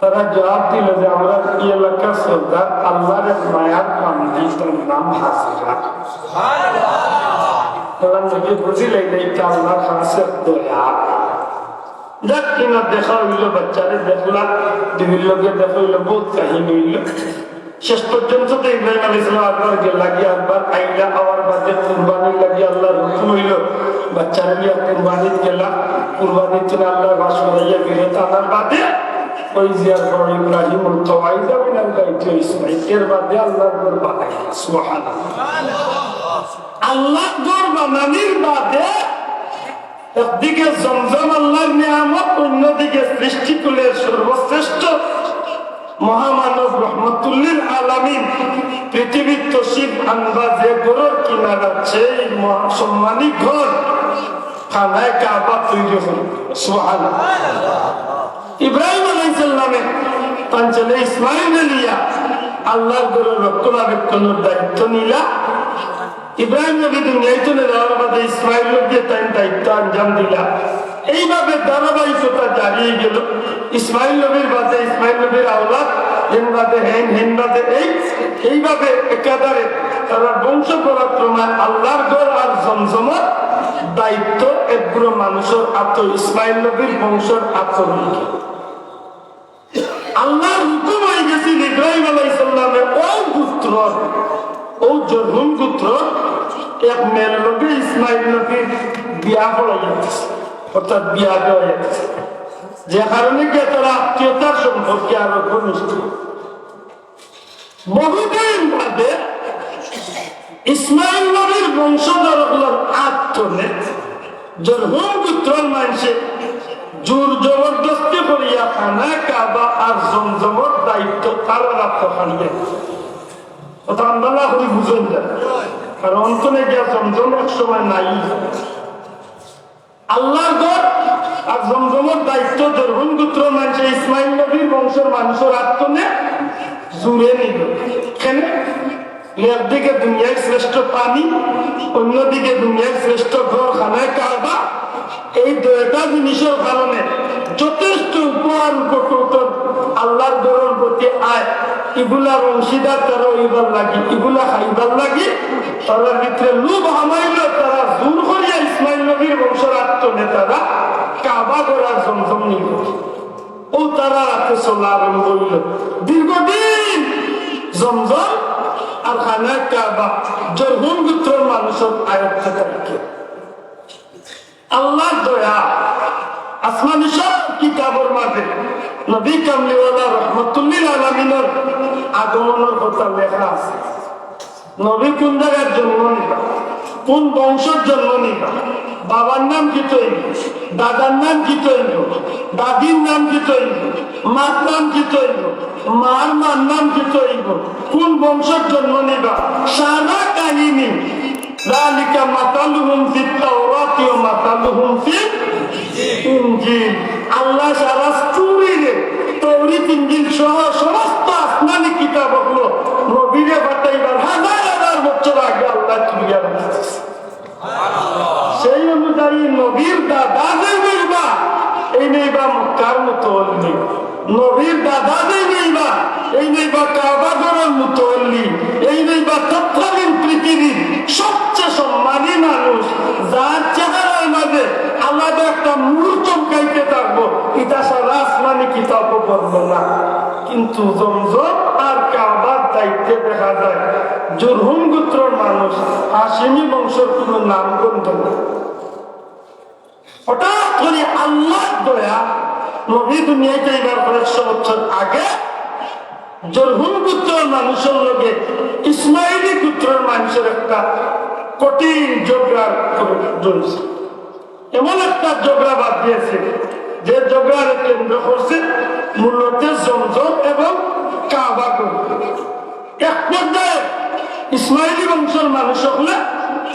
তারা জবাব দিল যে, "আমরা এই এলাকার সর্দার আল্লাহর এক মায়ার বান্দি, তার নাম হাজেরা।" তারা নবী বুঝিলেন, "এইটা আল্লাহর খাস এক দয়া।" যাক, কিনা দেখা অইল, বাচ্চারে দেখলা, বিবির লগে দেখা অইল, বহুত কাহিনী অইল। শেষ পর্যন্ত তো ইব্রাহিম আলাইহিস সালাম আরবার গেলা, গিয়া আরবার আইলা, আওয়ার বাদে কুরবানির লাগি আল্লাহর হুকুম অইল, বাচ্চারে নিয়া কুরবানিত গেলা, কুরবানির দিন আল্লাহর বাস করাইয়া ফিরত আনার বাদে ওই যে আর বড় ইব্রাহিমুল কাওয়াইদা মিনাল বাইতি ওয়া ইসমাইল, এর বাদে আল্লাহর ঘর বানাইলা। সুবহানাল্লাহ। আল্লাহর ঘর বানানির বাদে একদিকে জমজম আল্লাহর নিয়ামত, অন্যদিকে সৃষ্টিকুলের সর্বশ্রেষ্ঠ মহামানব রহমতুল্লিল আলামিন পৃথিবীত তশরিফ আনবা যে ঘরর কিনারাত, সেই মহা-, সম্মানী ঘর খানায়ে কাবা তৈরি অইল। সুবহানাল্লাহ। ইব্রাহিম আলাইহিস সালামে তান ছেলে ইসমাইলরে নিয়া আল্লাহর ঘরর রক্ষণাবেক্ষণর দায়িত্ব নিলা। ইব্রাহিম নবী দুনিয়াইত যাওয়ার বাদে ইসমাইল নবীয়ে তাইন দায়িত্ব আঞ্জাম দিলা। এইভাবে ধারাবাহিকতা জারি অই গেল। ইসমাইল নবীর বাদে ইসমাইল নবীর আওলাদ, হেন বাদে হেন, হেন বাদে এই, এইভাবে একাধারে তারা বংশ পরম্পরায় আল্লাহর ঘর আর জমজমর দায়িত্ব একগুলো মানুষর আতো, ইসমাইল নবীর বংশর আতো অই গেল। আল্লাহর হুকুম অই গেছিল ইব্রাহিম আলাইহিস সালামে অউ গোত্রর, অউ জরহুম গোত্রর এক মেয়ের লগে ইসমাইল নবীর বিয়া পড়াইয়া দিছে, অর্থাৎ বিয়া দেওয়াইয়া দিছে, যে কারণে গিয়া তারা আত্মীয়তার সম্পর্কে আরো ঘনিষ্ঠ। বহুদিন বাদে ইসমাইল নবীর বংশধর অকলর আত তনে জরহুম গোত্রর মানষে জোর জবরদস্তি করিয়া খানায়ে কাবা আর জমজমর দায়িত্ব তারার আতো খালি। কথা আন্দালা করি বুঝইন না, কারণ অন্তনে গিয়া জমজম এক সময় নাই। আল্লাহর ঘর আর জমজমর দায়িত্ব জরহুম গোত্রর মানষে ইসমাইল নবীর বংশর মানষর আত থনে জুড়ে নিল। কেনে? একদিকে দুনিয়ার শ্রেষ্ঠ পানি, অন্যদিকে দুনিয়ার শ্রেষ্ঠ ঘর খানায় কাবা। এই দুইটা জিনিসর কারণে যথেষ্ট উপহার উপকৌতল আল্লাহর ঘরর প্রতি আয়। ইগুলার অংশীদার তারা অইবার লাগি, ইগুলা খাইবার লাগি তারার ভিতরে লোভ হামাইল, তারা জোর করিয়া ইসমাইল নবীর বংশর আত থনে তারা কাবা ঘর আর জমজম নিল। ও তারার আতে চলা আরম্ভ অইল। দীর্ঘদিন জমজম আর খানায় কাবা জরহুম গোত্রর মানষর আয়ত্তে থাকে। আল্লাহর দয়া, আসমানি সব কিতাবর মাঝে নবী কামলিওয়ালা রহমতুল্লিল আলামিনর আগমনর কথা লেখা আছে। নবী কোন জাগার জন্ম নিবা, কোন বংশর জন্ম নিবা, বাবার নাম কিতা অইব, দাদার নাম কিতা অইব, দাদির নাম কিতা অইব, মার নাম কিতা অইব, মার মার নাম কিতা অইব, কোন বংশর জন্ম নিবা, সারা কাহিনী। ذلك مثلهم في التوراة ومثلهم في الإنجيل। আল্লাহ সারা স্টোরিরে, তৌরিত ইঞ্জিল সহ সমস্ত আসমানি কিতাব অকল নবীরে পাঠাইবার হাজার হাজার বছর আগে আল্লাহ তুলিয়া রাখছে। সেই অনুযায়ী নবীর দাদা যে নইবা, এই নইবা মক্কার মুতওয়াল্লি। নবীর দাদা যে নইবা, এই নইবা কাবা ঘরর মুতওয়াল্লি। এই নইবা তৎকালীন পৃথিবীর সবচেয়ে সম্মানী মানুষ, যার চেহারার মাঝে আলাদা একটা নূর চমকাইতে থাকবো। ইটা সারা আসমানি কিতাবও বর্ণনা। কিন্তু জমজম আর কাবার দায়িত্বে দেখা যায় জুরহুম গোত্রর মানুষ, হাশিমি বংশর কোনো নাম গন্ধ নাই। হঠাৎ করি আল্লাহর দয়া, নবী দুনিয়াইত আইবার কয়েকশো বছর আগে জুরহুম গোত্রর মানুষর লগে ইসমাইলি গোত্রর মানুষর একটা কঠিন ঝগড়া জড়িছে। এমন একটা ঝগড়া বাধিছে, যে ঝগড়ারে কেন্দ্র করছে মূলত জমজম এবং কাবা ঘর। এক পর্যায়ে ইসমাইলি বংশর মানুষ অকলে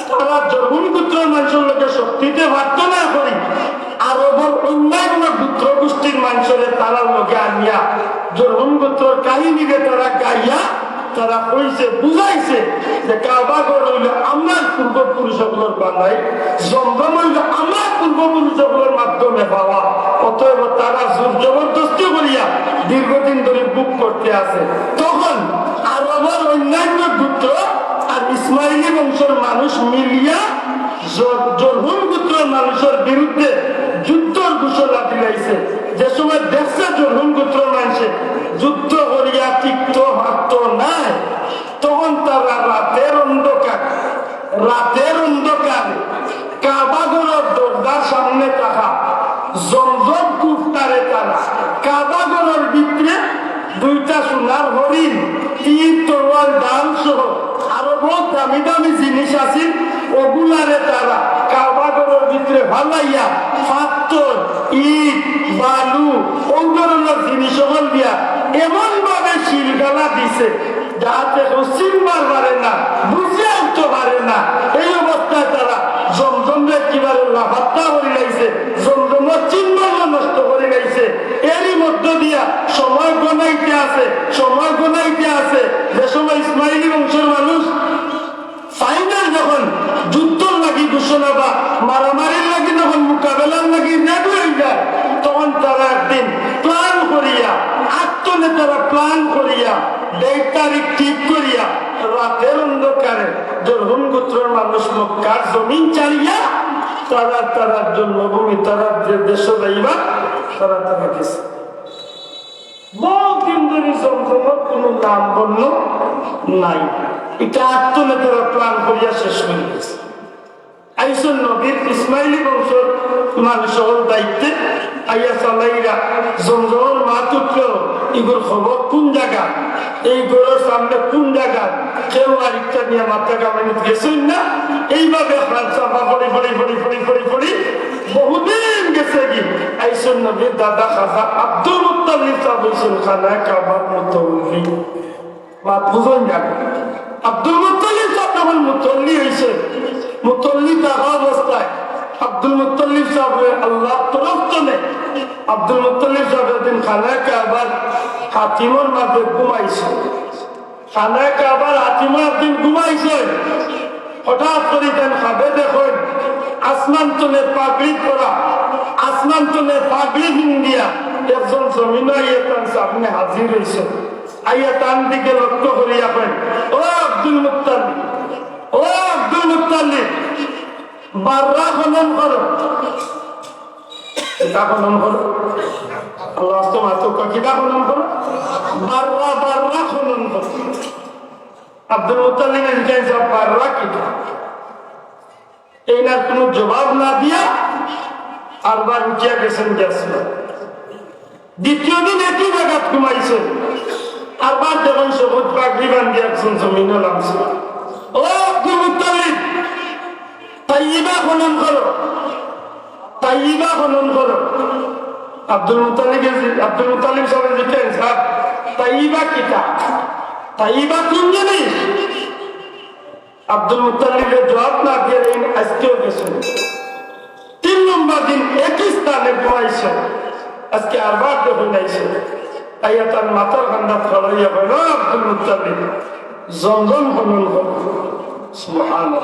তারা জুরহুম গোত্রর মানুষর লগে শক্তিতে পারত না করি আরবর অন্যান্য গোত্র গোষ্ঠীর মানুষরে তারার লগে আনিয়া জুরহুম গোত্রর কাহিনীরে তারা গাইয়া তারা কইছে, বুঝাইছে যে কাবা ঘর অইল আমরার পূর্বপুরুষ অকলর বানাই, জমজম অইল আমরার পূর্বপুরুষ অকলর মাধ্যমে পাওয়া। অতএব তারা জোর জবরদস্তি করিয়া দীর্ঘদিন ধরি ভোগ করতে আছে। তখন আরবর অন্যান্য গোত্র আর ইসমাইলি বংশর মানুষ মিলিয়া জ-, জুরহুম গোত্রর মানুষর বিরুদ্ধে যুদ্ধর ঘোষণা দিলাইছে। যে সময় দেখছে জুরহুম গোত্রর মানুষে যুদ্ধ করিয়া টিকতো পারতো নায়, তখন তারা রাতের অন্ধকার, রাতের অন্ধকারে কাবা ঘরর দরজার সামনে থাকা জমজম কূপটারে তারা কাবা ঘরর ভিতরে দুইটা সোনার হরিণ, তীর, তরোয়াল, ঢাল সহ আরো বহুত দামি দামি জিনিস আছিল, ওগুলারে তারা কাবা ঘরর ভিতরে ফালাইয়া পাথর, ইট, বালু, ওই ধরনের জিনিস অকল দিয়া এমন ভাবে সিলগালা দিছে, যাতে কেউ চিনবার পারে না, বুঝিয়া উঠতে পারে না। এই অবস্থায় তারা জমজমরে একেবারে লাপাত্তা করি লাইছে, জমজমর চিহ্ন নষ্ট করি লাইছে। এরই মধ্য দিয়া সময় গনাইতে আছে, সময় গনাইতে আছে। যে সময় ইসমাইলি বংশর মানুষ ফাইনাল যখন যুদ্ধর লাগি ঘোষণা বা মারামারির লাগি যখন মোকাবেলার লাগি রেডি হয়ে যায়, তখন তারা একদিন প্ল্যান করিয়া, আত্মনে তারা প্ল্যান করিয়া, ডেট তারিখ ঠিক করিয়া রাতের অন্ধকারে জুরহুম গোত্রর মানুষ মক্কার জমিন ছাড়িয়া তারা তারার জন্মভূমি, তারা যে দেশে যাইবা, তারা তারা গেছে। বহুত দিন ধরি জমজমর কোনো নাম গন্ধ নাই। এটা আত্মনে তারা প্ল্যান করিয়া শেষ করি দিছে। আইসন নবীর ইসমাইলি বংশর মানুষ হল দায়িত্বে আইয়া চালাইরা জমজমর মাত উঠলো, ইগুর খবর কোন জায়গা, এই ঘরর সামনে কোন জায়গা, কেউ আর ইটা নিয়ে মাথা কামাইতে গেছইন না। এইভাবে খান চাপা পড়ি পড়ি পড়ি পড়ি পড়ি পড়ি বহুদিন গেছেগি, আইছইন নবীর দাদা খাজা আব্দুল মুত্তালিব সাব অইছইন খানায়ে কাবার মুতওয়াল্লি। মাত বুঝইন না? আব্দুল মুত্তালিব সাব যখন মুতওয়াল্লি অইছইন, মুতওয়াল্লি থাকা অবস্থায় আব্দুল মুত্তালিব সাবরে আল্লাহর তরফ তনে আব্দুল মুত্তালিব সাব একদিন খানায়ে কাবার হাতিমর মাঝে ঘুমাইছইন। খানায়ে কাবার হাতিমো একদিন ঘুমাইছইন, হঠাৎ করি তাইন খাবে দেখইন, আসমান তনে পাগড়ি পরা, আসমান তনে পাগড়ি পিন্দিয়া একজন জমিনো আইয়া তান সামনে হাজির অইছইন। আইয়া তান দিকে লক্ষ্য করিয়া কইন, "ও আব্দুল মুত্তালিব, ও আব্দুল মুত্তালিব, বাররা খনন করো।" কিতা খনন করো? আল্লাহ আস্তে মাতুক্কা, কিতা খনন করো? বাররা, বাররা খনন করো। আব্দুল মুত্তালিবে জিকাইন, "সাব, বাররা কিতা?" এইনার কুনু জবাব না দিয়া আরবার উঠিয়া গেছইন, গেছইন। দ্বিতীয় দিন একই জাগাত ঘুমাইছইন। আরবার দেখইন সবুজ পাগড়ি বান্ধিয়া একজন জমিনো লামছইন। "ও আব্দুল মুত্তালিব, তাইয়িবা খনন করো, তাইয়িবা খনন করো।" আব্দুল মুত্তালিবে জি-, আব্দুল মুত্তালিব সাবে জিকাইন, "সাব, তাইয়িবা কিতা? তাইয়িবা কুন জিনিস?" আব্দুল মুত্তালিবে জবাব না দিয়া এইন আইজকেও গেছইন। তিন নম্বর দিন একই স্থানে ঘুমাইছইন। আইজকে আরবার দেখইন আইছইন। আইয়া তান মাথার কান্দাত ফালাইয়া কইন, "ও আব্দুল মুত্তালিব, জমজম খনন করো।" সুবহানাল্লাহ।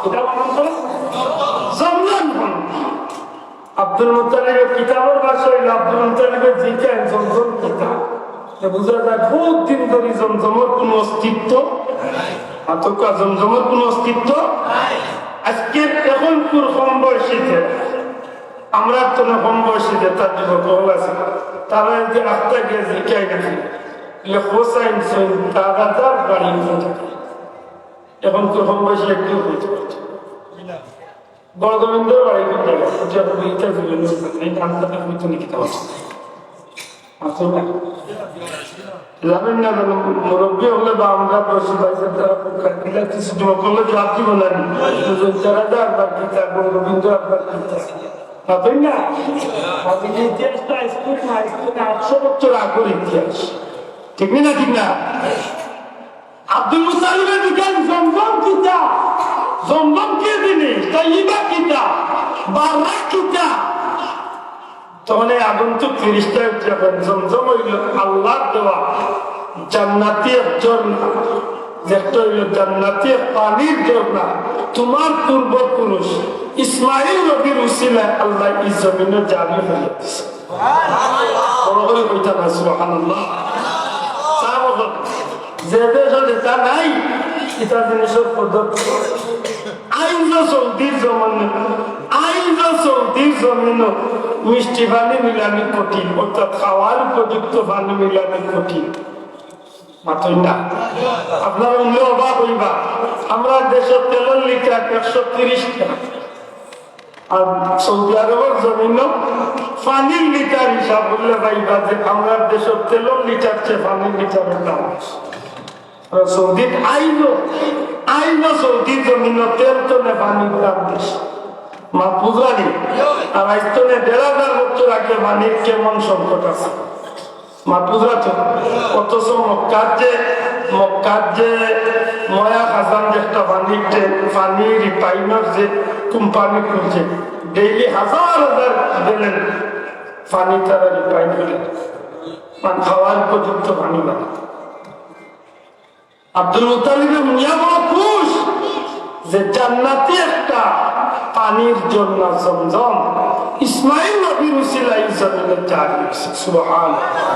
কিতা খনন করো? জমজম খনন। আব্দুল মুত্তালিবর কিতাবর ভাষা অইলো, আব্দুল মুত্তালিবে জিকাইন, "জমজম কিতা?" তে বুঝা যায়, বহুত দিন ধরি জমজমর কুনু অস্তিত্ব, আতকা জমজমর কুনু অস্তিত্ব। আইজকে অখনকুর কম বয়সীতে, আমরার তনে কম বয়সীতে, তার যুবক অকল আছে, তারা যদি আখতা গিয়া জিকাইন না, ইলে হোসাইন সৈন তার রাজার বাড়ি কোন জাগাত? অখনকুর কম বয়সী একটু কইতে পারতো। বড় গোবিন্দর বাড়ি কোন জাগাত? ইটা জীবনে এই নামটা কইতো নি কিতা আছে? আছে না? জানেন না, জানেন, মুরব্বি অকলে বা আমরা বয়সী ভাই সাহেব তারা খুব খারাপ। এটা কিছু যুবক অকলে জবাব দিব না নি? বুঝলেন, তারা তো আরবার কিতা, বড় গোবিন্দ আরবার কিতা। না, তাই না? আজকে ইতিহাসটা স্কুল না, স্কুল না, আটশো বছর আগর ইতিহাস। ঠিক নি না, ঠিক না? আব্দুল মুত্তালিবে জিকাইন, "জমজম কিতা? জমজম কি জিনিস? তাইয়িবা কিতা? বাররা কিতা?" তখন এই আগন্তুক ফিরিস্তায় উঠিয়া কইন, "জমজম অইলো আল্লাহর দেওয়া জান্নাতি এক ঝর্ণা, যেটা অইলো জান্নাতি এক পানির ঝর্ণা। তোমার পূর্বপুরুষ ইসমাইল নবীর উসিলায় আল্লায় ই জমিনো জারি করিয়া দিছে।" বড় করি কইতা না, সুবহানাল্লাহ। তা বলুন, যে দেশো যেটা নাই, ইটা জিনিসর পদ্ধতি। আইজও সৌদির জমিনো, আইজও সৌদির জমিনো মিষ্টি পানি মিলানি কঠিন, অর্থাৎ খাওয়ার উপযুক্ত পানি মিলানি কঠিন। মাতইন না। আপনারা হুনলে অবাক অইবা, আমরার দেশো তেলর লিটার একশো তিরিশ টেকা। আর সৌদি আরবর জমিনো পানির লিটার হিসাব করলে পাইবা যে আমরার দেশো তেলর লিটার চেয়ে পানির লিটারর দাম বেশি। আর সৌদিত আইজও, আইজও সৌদির জমিনো তেল তনে পানির দাম বেশি। মাত বুঝলা নি? আর আইজ তনে দেড় হাজার বছর আগে পানির কেমন সংকট আছে। মাত বুঝলা তো? অথচ মক্কার যে, মক্কার যে ময়া খাজান যে একটা পানির ট্যাঙ্ক, পানি রিফাইনার যে কোম্পানি খুলছে, ডেইলি হাজার হাজার গ্যালন পানি তারা রিফাইন করে, মানে খাওয়ার উপযুক্ত পানি বানায়। আব্দুল মুত্তালিবে হুনিয়া বড় খুশ যে জান্নাতি একটা পানির ঝর্ণা জমজম ইসমাইল নবীর উসিলায় ই জমিনো জারি অইছে। সুবহানাল্লাহ।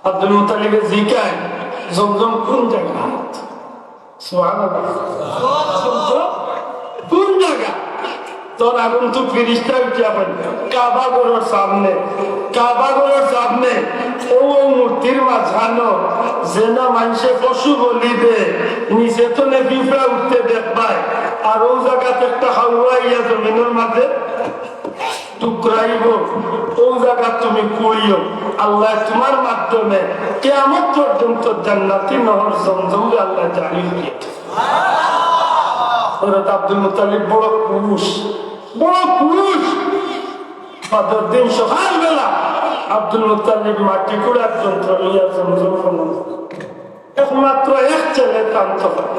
আব্দুল মুত্তালিবে জিকাইন, "জমজম কোন জাগাত?" সুবহানাল্লাহ। "জমজম কোন জাগাত?" তখন আগন্তুক ফিরিস্তা উঠিয়া কইন, "কাবা ঘরর সামনে, কাবা ঘরর সামনে অউ, অউ মূর্তির মাঝখানো যেন মানষে পশু বলি দে, নিচে তনে পিঁপড়া উঠতে দেখবায়, আর অউ জাগাত একটা হাওয়া আইয়া জমিনর মাঝে টুকরাইবো, অউ জাগাত তুমি কুড়িও। আল্লায় তুমার মাধ্যমে কিয়ামত পর্যন্ত জান্নাতি নহর জমজমরে আল্লায় জারি করিয়া দিছে।" হযরত আব্দুল মুত্তালিব বড় খুশ, বড় খুশ। বাদর দিন সকালবেলা আব্দুল মুত্তালিব মাটি কুড়ার যন্ত্র লইয়া জমজম খনন। একমাত্র এক ছেলে তান তখন।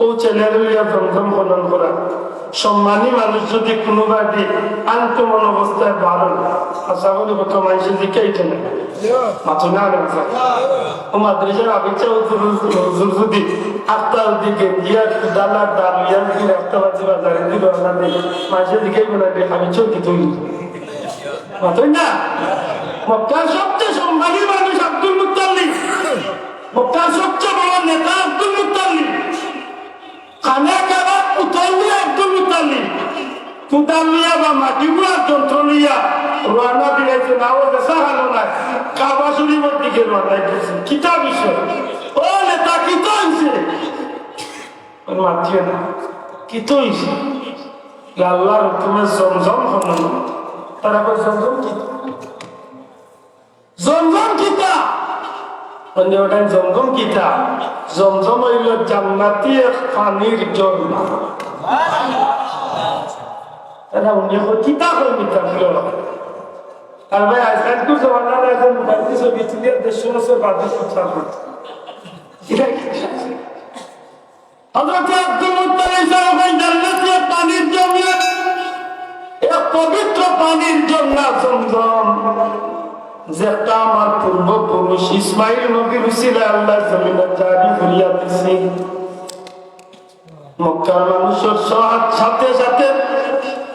ও ছেলে লইয়া জমজম খনন করা। সম্মানী মানুষ যদি কুনুবাদি আনকমন অবস্থায় বারন, আশা করি কত মানুষে জিকাইতো না। মাতো না, না, না। ও মাদ্রাসার আবিচ্ছা হুজুর, হুজুর যদি আখতা যদি গেঞ্জিয়া কুদালা ডালিয়া যদি রাস্তাবাদি বাজারে দি রওনা দেয়, মানুষে জিকাইবো না, "রে, আবিচ্ছা কি তুই?" মাতো না। মক্কার সবচেয়ে সম্মানী মানুষ আব্দুল মুত্তালিব। মক্কার সবচেয়ে বড় নেতা আব্দুল মুত্তালিব। খানে কাবার পুতল লইয়া আব্দুল মুত্তালিব কুদাল লইয়া বা মাটি কুড়ার যন্ত্র লইয়া রওনা দিলাইছে না, ও বেচা হালো নাই, কাবা শরীফর দিকে রওনা দিছে। কিতা বিষয়? ও নেতা, কিতা হইছে? ওই মাতিও না। কিতা হইছে? আল্লাহর হুকুমে জমজম খনন। তারা কয়, "জমজম কিতা?" জমজম কিতা? মানে ওটা জমজম কিতা? জমজম হইল জান্নাতি এক পানির ঝর্ণা। তারা উনি এখন কিতা করবি তা বলো? আর ভাই, আজকাল তো জমানা না, এখন মোবাইল দিয়ে ছবি তুলিয়া দেড়শো বছর বাদে সব ছাড়বে। হযরত আব্দুল মুত্তালিব সাহেব কইন, "জান্নাতি এক পানির ঝর্ণা, এক পবিত্র পানির ঝর্ণা জমজম, যেটা আমার পূর্বপুরুষ ইসমাইল নবীর উসিলায় আল্লাহ জমিনে জারি করিয়া দিছে।" মক্কার মানুষের সা-, সাথে সাথে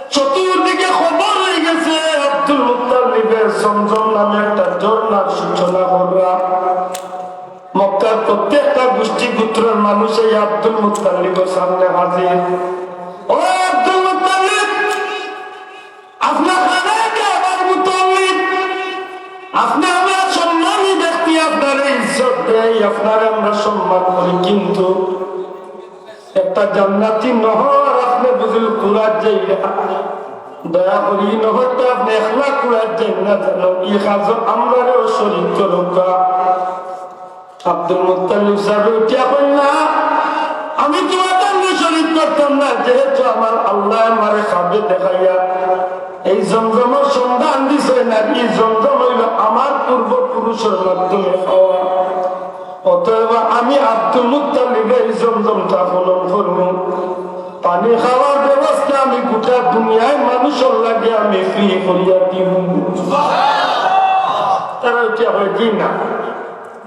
চতুর্দিকে খবর হয়ে গেছে, আব্দুল মুত্তালিবে জমজম নামে একটা ঝর্ণার সূচনা করলা। মক্কার প্রত্যেকটা গোষ্ঠী গোত্রের মানুষ এই আব্দুল মুত্তালিবের সামনে হাজির। "ও আব্দুল মুত্তালিব, আপনার খানায় কাবার মুত্তালিব, আপনি আমার সম্মানী ব্যক্তি, আপনারে ইজ্জত দেই, আপনারে আমরা সম্মান করি, কিন্তু একটা জান্নাতি নহর আপনি বুঝিল কুড়াত যাইরা, দয়া করি নহরটা আপনি একলা কুড়াত যাইন না, জানো, ই কাজো আমরারেও শরীক করউক্কা।" আব্দুল মুত্তালিব সাহেব উঠিয়া কইলা, "আমি তোমার সঙ্গে শরীক করতাম না, যেহেতু আমার আল্লাহ আমারে খাবে দেখাইয়া এই জমজমর সন্ধান দিছে, না, এই জমজম হইল আমার পূর্বপুরুষের মাধ্যমে খাওয়া, অতএব আমি আব্দুল মুত্তালিব এই জমজমটা খনন করব, পানি খাওয়ার ব্যবস্থা আমি গোটা দুনিয়ার মানুষের লাগি আমি ফ্রি করিয়া দিব।" তারা উঠিয়া কয়, "জি না।"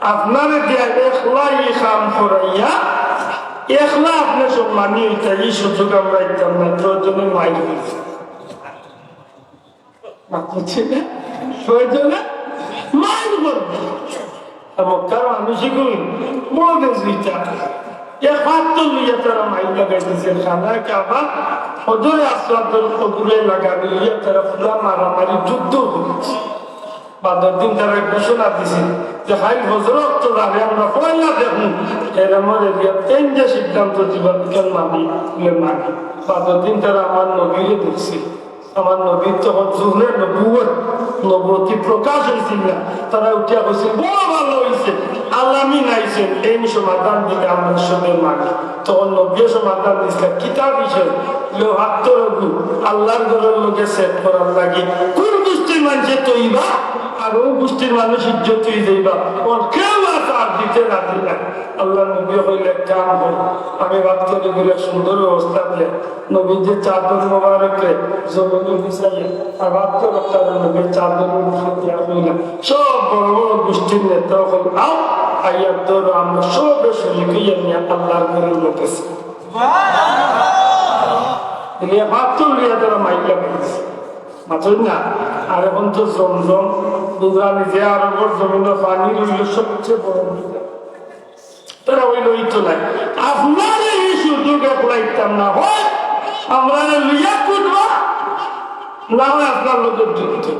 আপনারে দিয়া একলা ই কাম করাইয়া, একলা আপনে সম্মানী অইতা, ই সুযোগ আমরা দিতাম না, প্রয়োজনে মাইর করবো। বুঝছি না? প্রয়োজনে মাইর করবো। আর মক্কার মানুষ ইগুইন বড় বেজুইতা। এক পাথর লইয়া তারা মাইর লাগাই দিছে, খানায় কাবা, হজরে আসওয়াদর কবুলে লাগানি লইয়া তারা পুরা মারামারি যুদ্ধ করছে। বাদর দিন তারা ঘোষণা দিছে যে, "কাইল ফজর অক্ত যারে আমরা পয়লা দেখমু, এর আমার এরিয়া তিন যে সিদ্ধান্ত দিবা, বিকাল মানি, বলে মানি।" বাদর দিন তারা আমার নবীরে দেখছে। আমার নবীর তখন জুহরে নবুয়ত, নবুয়তি প্রকাশ হইছিল না। তারা উঠিয়া কইছে, "বড় ভালো হইছে, আলামিন আইছেন, এই সমাধান দিলে আমরা সবে মানি।" তখন নবীয়ে সমাধান দিছিলা, কিতা বিষয়? লো হাত্তর অগু, আল্লাহর ঘরর লগে সেট করার লাগি। কোন গোষ্ঠীর মানষে তৈবা, আর ও গোষ্ঠীর মানুষ ইজ্জত হয়ে যাইবা। ওর কেউ আর তার দিতে রাজি নাই। আল্লাহর নবী কইলে, "এক কাম কর, আমি বাদ করে করে সুন্দর ব্যবস্থা দিয়ে নবীর যে চাদর মোবারকরে জমিনে বিছাইয়া, আর বাদ করে তার নবীর চাদর মুখে দিয়া কইলা, সব বড় বড় গোষ্ঠীর নেতা হল আও, আইয়া ধরো আমরা সবে শরীক হইয়া নিয়ে আল্লাহর ঘরর লগে সেট।" নিয়ে পাথর লইয়া তারা মাইর লাগাইছে। মাতই না? আর এখন তো জমজম, বুঝলাম যে আরবর জমিনে পানি রইল সবচেয়ে বড় মুদ্রা। তারা ওই লইত নাই। আপনারে এই সুযোগ একলাইতাম না হয়, আমরারে লইয়া কুটবা, না হয় আপনার লোকের যুদ্ধ।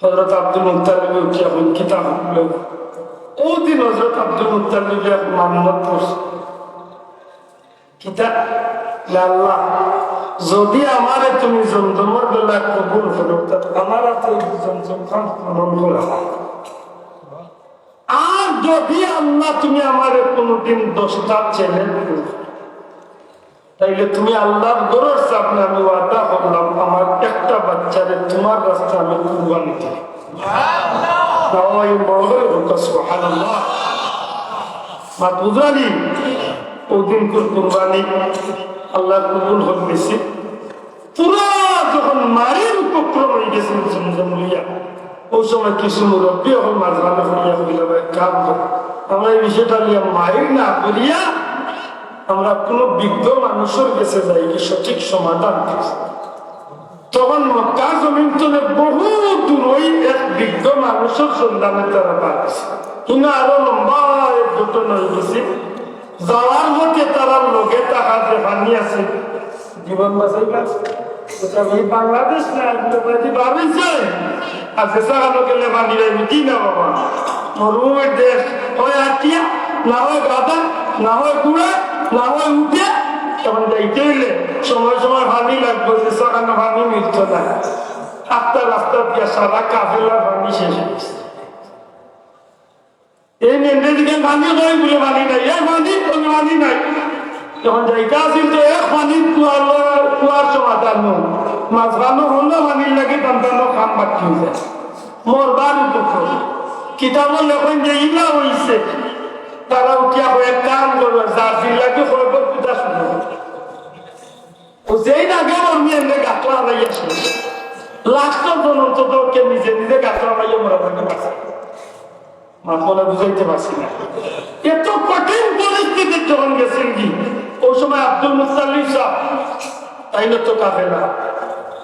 হযরত আব্দুল মুত্তালিব উঠিয়া কইন, "কিতা হইল?" ওই দিন হযরত আব্দুল মুত্তালিব এক মান্নত করছে। কিতা? "আল্লাহ, যদি আমারে তুমি জমজমর বেলা কবুল করো, তে আমার হাতে এই জমজম খান খনন করা হয়। আর যদি আল্লাহ তুমি আমারে কোনোদিন দশটা ছেলে দিও, তাইলে তুমি আল্লাহর ঘরর সামনে আমি ওয়াদা করলাম, আমার একটা বাচ্চারে তুমার রাস্তায় আমি কুরবানি দিমু। না, ওই বড় করি কউক্কা, সুবহানাল্লাহ। মাত বুঝরানি? ওই দিন কুর-, কুরবানি আল্লাহ কবুল করি নিছে। পুরা যখন মারির উপক্রম অইগেছে জমজম লইয়া, ওই সময় কিছু মুরব্বি অকল মাঝখানো পড়িয়া কইলা, "ভাই, কাম করো, আমরা এই বিষয়টা লইয়া মাইর না করিয়া আমরা কুনু বিজ্ঞ মানুষর গেছে যাই, কি সঠিক সমাধান কি?" তখন মক্কার জমিন তনে বহু দূরই এক বিজ্ঞ মানুষর সন্ধানে তারা পাইছে। ইনো আরো লম্বা এক ঘটনা অইগেছে। যাওয়ার পথে তারার লগে থাকা যে পানি আছে, জীবন বাঁচাইবা। বুঝলাম, এই বাংলাদেশ না, আপনি যদি বার অইছে, আর যে জাগানো গেলে পানি পাইবি, কি না বাবা? মরুভূমির দেশ, হয় আটিয়া, না হয় গাধা, না হয় ঘোড়া, না হয় উটে। এখন যাইতে অইলে সময় সময় পানি লাগবো, যে জাগানো পানি মিলতো না। আস্তা রাস্তা দিয়া সারা কাফেলার পানি শেষ অইগেছে। এই মেন্ডে দিকে পানি কই বুলে পানি নাই, এক পানি কই পানি নাই। যখন যাইতা আছিল তো এক পানির কুয়ার, কুয়ার সমাধান নয়। মাঝখানো হলো পানির লাগি টানটানো কাম বাকি অই যায়। মরবার উপক্রম। কিতাবো লেখইন যে ইলা অইছে। তারা উঠিয়া কয়, "এক কাম করো, যার জিল্লাকে কয় বড় পিতা শুনো।" ও যেই না গেল, আমি এমনি গাতলা হারাইয়া শেষ। লাস্ট পর্যন্ত তো কে নিজে নিজে গাতলা হারাইয়া মরা থাকে বাঁচে। মাত মনে বুঝাইতে পারছি না। এত কঠিন পরিস্থিতির যখন গেছেন কি, ওই সময় আব্দুল মুত্তালিব সাহেব, তাইন তো কাফেলা,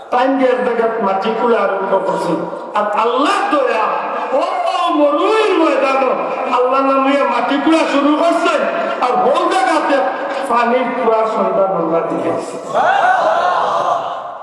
তাইন গিয়া এক জাগাত মাটি কুড়া আরম্ভ করছে। আর আল্লাহর দয়া, ও মরুর ময়দানো আল্লাহ নামিয়ে মাটি কুড়া শুরু করছে, আর হউ জাগাতে পানির কুয়ার সন্ধান আল্লাহ দিয়েছে।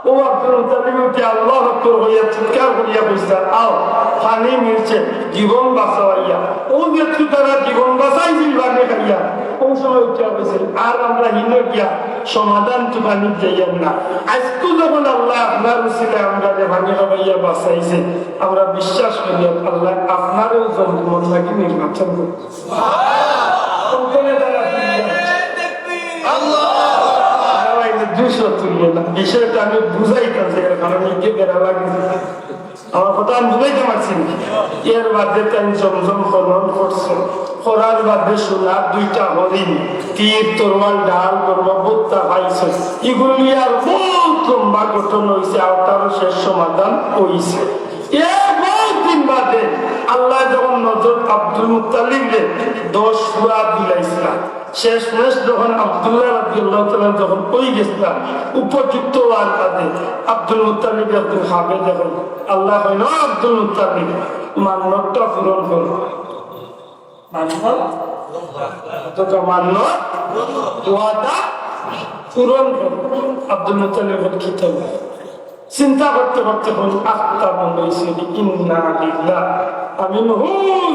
ও আব্দুল মুত্তালিব উঠে আল্লাহু আকবার কইয়া চিৎকার করিয়া কইছে, "আও, পানি মিলছে, জীবন বাঁচাইয়া।" ও যেহেতু তারা জীবন বাঁচাইছিল পানি খাইয়া, ও সময় উঠিয়া কইছিল, "আর আমরা হিনো গিয়া সমাধান তো পানি যাইয়াম না। আজকে যখন আল্লাহ আপনার উসিলে আমরা যে পানি খাওয়াইয়া বাঁচাইছে, আমরা বিশ্বাস করি আল্লাহ আপনারও জমজমর লাগি নির্বাচন করবে।" আরে ভাই, দুশো তুলবো না, বিষয়টা আমি বুঝাইতাম যে এর কারণে কে বেড়া লাগিছে। আমার কথা আমি বুঝাইতে পারছি না। এর বাদে তাইন জমজম খনন করছে, করার বাদে সোনার দুইটা হরিণ, তীর, তরোয়াল, ঢাল, বর্ম, বত্তা পাইছে। এগুলি আর বহুত লম্বা ঘটনা অইছে, আওতারও শেষ সমাধান অইছে। এর বহুত দিন বাদে আল্লাহ যখন নজর আব্দুল মুত্তালিবরে দশ পুয়া দিলাইছিলা, শেষমেশ যখন আব্দুল্লাহ রাদিয়াল্লাহু তাআলা যখন অই গেছিলা, উপযুক্ত অওয়ার বাদে আব্দুল মুত্তালিব একদিন খাবে দেখইন, আল্লাহ কইন, "ও আব্দুল মুত্তালিব, মান্নতটা পূরণ করো।" মান্নত, অতটা মান্নত, ওয়াদা পূরণ করো। আব্দুল মুত্তালিব বলে, "কিতা?" চিন্তা করতে করতে কইন, আখতা মনে অইছে, "ইন্না লিল্লাহ, আমি নু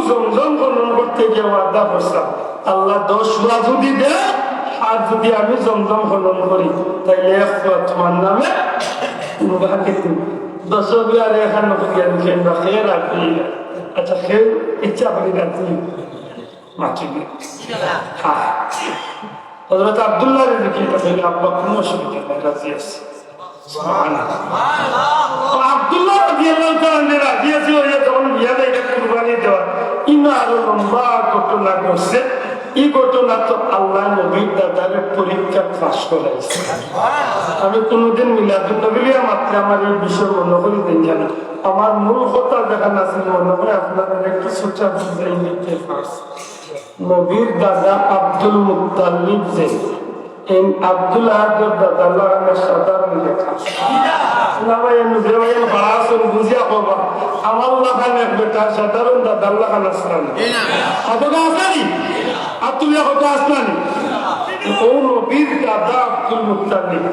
জমজম খনন করতে গিয়া ওয়াদা করছিলাম, আল্লাহ দশ পুয়া যদি দেয়, আর যদি আমি জমজম খনন করি, তাইলে এক পুয়া তোমার নামে।" দশ পুয়া আর এখান করিয়া দিচ্ছেন, বা খেয়ে রাখবি। আচ্ছা, খেয়ে ইচ্ছা করি রাখবি। মাটি নিয়ে। হ্যাঁ। হযরত আব্দুল্লাহ রাদিয়াল্লাহু তাআলা বলেন, "আব্বা, কোনো অসুবিধা নাই, রাজি আছি।" সুবহানাল্লাহ। তো আব্দুল্লাহ রাদিয়াল্লাহু তাআলা আনহু রাজি আছি, ওই যে যখন বিয়া দেয়, এটা কুরবানি দেওয়া, ইনো আরো লম্বা ঘটনা ঘটছে। এই ঘটনা তো আল্লাহ নবীর দাদারে পরীক্ষা পাস করাইছে। আমি কোনোদিন মিলাদুন নবী লিয়া মাত্র আমার এই বিষয় মনে করি দেন জানো। আমার মূল কথা যেখান আছে মনে হয় আপনারা একটু ছোট বুঝাই নিতে পারছি। নবীর দাদা আব্দুল মুত্তালিব যে, এই আব্দুল আহাদর দাদার লাখান সাধারণ লেখা। না ভাই, আমি যে ভাই ভাড়া আছেন বুঝিয়া কবা, আমার লাখান এক বেটা সাধারণ দাদার লাখান আসলাম। কতটা আসলানি? আর তুমি কত আসলানি? ও নবীর দাদা আব্দুল মুত্তালিব,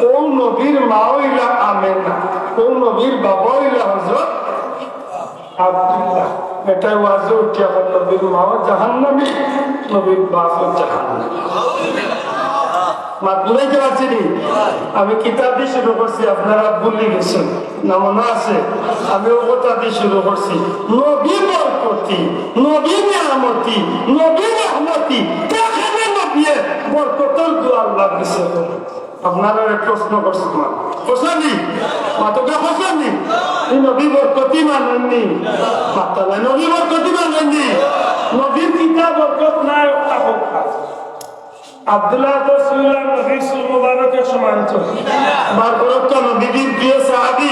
ও নবীর মা অইলা আমেনা, ও নবীর বাবা অইলা হযরত আব্দুল্লাহ। বেটায় ওয়াজে উঠিয়া কইল, "নবীর মাও জাহান্নামী, নবীর বাপও জাহান্নামী।" মাত বুঝাইতে পারছি নি? আমি কিতাব দিয়ে শুরু করছি, আপনারা ভুলি গেছেন না, মনে আছে? আমি ও কথা দিয়ে শুরু করছি, নবী বরকতি, নবী নিয়ামতি, নবী রহমতি, যেখানে নবী বরকতর দোয়া আল্লাহর কাছে করো। আপনারারে প্রশ্ন করছি, মা, করছনি? মাতকা করছনি? ই নবী বরকতি মানইননি? মাততা নায়। নবী বরকতি মানইননি? নবীর কিতা বরকত নাই, অটা কউক্কা। আব্দুল্লাহ রাসূলুল্লাহ নবীর চুল মুবারকের সমান তো। বার করউক্কা নবীজির প্রিয় সাহাবী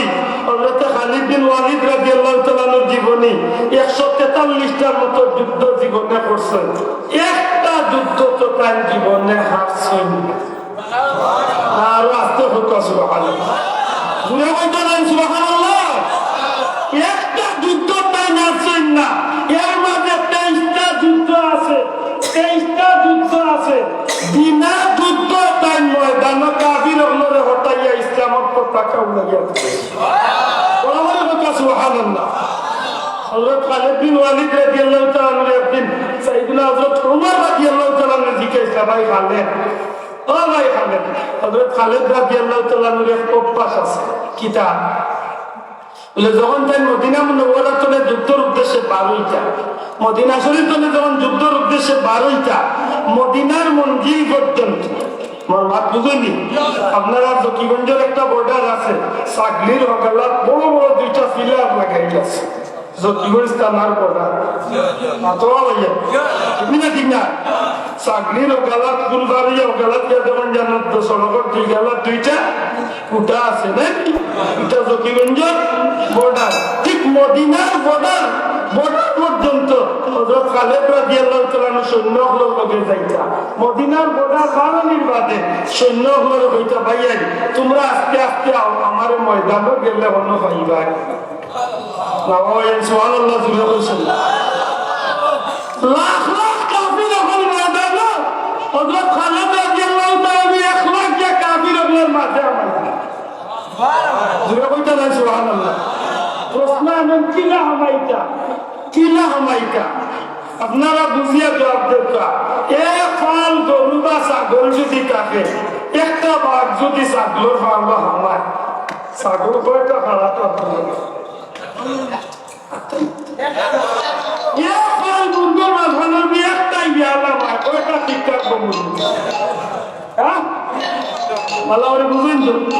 হযরতে খালিদ বিন ওয়ালিদ রাদিয়াল্লাহু তাআলা আনহুর জীবনী। একশো তেতাল্লিশটার মতো যুদ্ধ জীবনে করছইন। একটা যুদ্ধ তো তাইন জীবনে হারছইন না। আরো আস্তে কউক্কা সুবহানাল্লাহ। জুরে কইতা নায় সুবহানাল্লাহ। একটা যুদ্ধ তাইন হারছইন না। এর মাঝে তেইশটা যুদ্ধ আছে, তেইশটা যুদ্ধ আছে। বিনা যুদ্ধ তাইন ময়দানো কাফির অকলরে হটাইয়া ইসলামর পতাকা উড়াইয়া দিছে। বড় বড় কউক্কা সুবহানাল্লাহ। হযরত খালিদ বিন ওয়ালিদ রাদিয়াল্লাহু তাআলা আনহু একদিন সাইয়েদনা হযরত ওমর রাদিয়াল্লাহু তাআলা আনহু জিজ্ঞাসা, "ভাই খালিদ, ও ভাই খালিদ।" হযরত খালিদ রাদিয়াল্লাহু তাআলা আনহুর এক অভ্যাস আছে। কিতা? বলে, যখন তাইন মদিনা মুনাওয়ারা তনে যুদ্ধর উদ্দেশ্যে বার অইতা, মদিনা শরীফ তনে যখন যুদ্ধর উদ্দেশ্যে বার অইতা, মদিনার মঞ্জিল পর্যন্ত, আমার মাত বুঝইননি? আপনারার জকিগঞ্জর একটা বর্ডার আছে, ছাগলির হগালাত বড় বড় দুইটা পিলার লাগাইল আছে। জকিগঞ্জ থানার বর্ডার। মাতবা ভাইয়া। ঠিক না, ঠিক না? ছাগলির হগালাত, ফুলবাড়িয়া হগালাত গিয়া দেখইন জানো তো সড়কর দুই গালাত দুইটা খুটা আছে, নায়? ইটা জকিগঞ্জর বর্ডার। ঠিক মদিনার বর্ডার, বর্ডার পর্যন্ত হযরত খালিদ রাদিয়াল্লাহু তাআলা আনহু সৈন্য অকলর লগে যাইতা। মদিনার বর্ডার বারানির বাদে সৈন্য অকলরে কইতা, "ভাইয়াইন, তুমরা আস্তে আস্তে আও, আমারে ময়দানো গেলে অনো পাইবায়।" না বাবা, এই সুবহানাল্লাহ জুরে কইছইন। লাখ লাখ কাফির অকল ময়দানো, হযরত খালিদ রাদিয়াল্লাহু তাআলা আনহু একলা গিয়া কাফির অকলর মাঝে হামাইতা। জুরে কইতা নায় সুবহানাল্লাহ। প্রশ্ন এমন কিলা হামাইতা, কিলা হামাইতা? আপনারা বুঝিয়া জবাব দেউক্কা। এক ফাল গরু বা ছাগল যদি থাকে, একটা বাঘ যদি ছাগলর ফালো হামায়, ছাগল কয়টা খাড়া থাকবো? এক ফাল মুরগর মাঝখানো দি একটা ইয়ালা মায়, কয়টা ঠিক থাকবো মুরগ? হ্যাঁ? ভালা করি বুঝইন তো।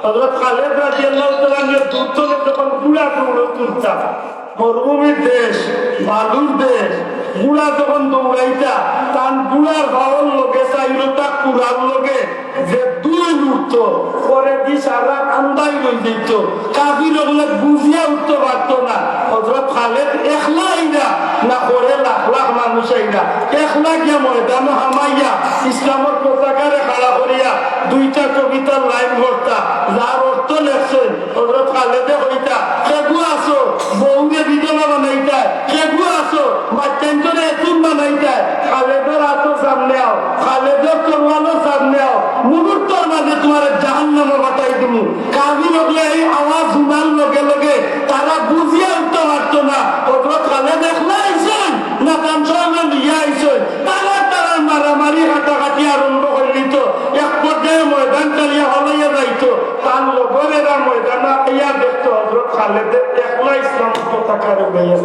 হযরত খালিদ রাদিয়াল্লাহু তাআলা আনহু যুদ্ধ যখন ঘুড়া দৌড় তুলতা, মরুভূমির দেশ, বালুর দেশ, ঘুড়া যখন দৌড়াইতা, তান ঘুড়ার ফাওর লগে চাইরোটা কুড়ার লগে যে দুই উঠতো, পরে দি সারা আন্দাই রই দিত। কাফির অকলে বুঝিয়া উঠতো পারতো না। হযরত খালিদ একলা আইরা না, করে লাখ লাখ মানুষ আইরা। একলা গিয়া ময়দানো হামাইয়া ইসলামর পতাকারে খাড়া করিয়া দুইটা কবিতার লাইন পড়তা, যার অর্থ লেখছইন হযরত খালিদে কইতা, "কেগু আছো, বউরে বিধবা বানাইতায়, কেগু আছো, বাচ্চাইন্তরে এতিম বানাইতায়, খালেদর আতর সামনে আও, খালেদর তরোয়ালর সামনে আও, মুহূর্তর মাঝে তুমারে জাহান্নামো পাঠাই দিমু।" কাফির অকলে এই আওয়াজ হুনার লগে লগে তারা বুঝিয়া উঠতো পারতো না, হযরত খালেদ একলা আইছইন না তান সৈন্য লইয়া আইছইন। তারা তারা মারামারি কাটাকাটি আরম্ভ করিলিতো, এক পর্যায়ে ময়দান ছাড়িয়া ফালাইয়া যাইতো। তান লগরেরা ময়দানো আইয়া দেখতো হযরত খালেদে একলা ইসলামর পতাকা উড়াইয়া।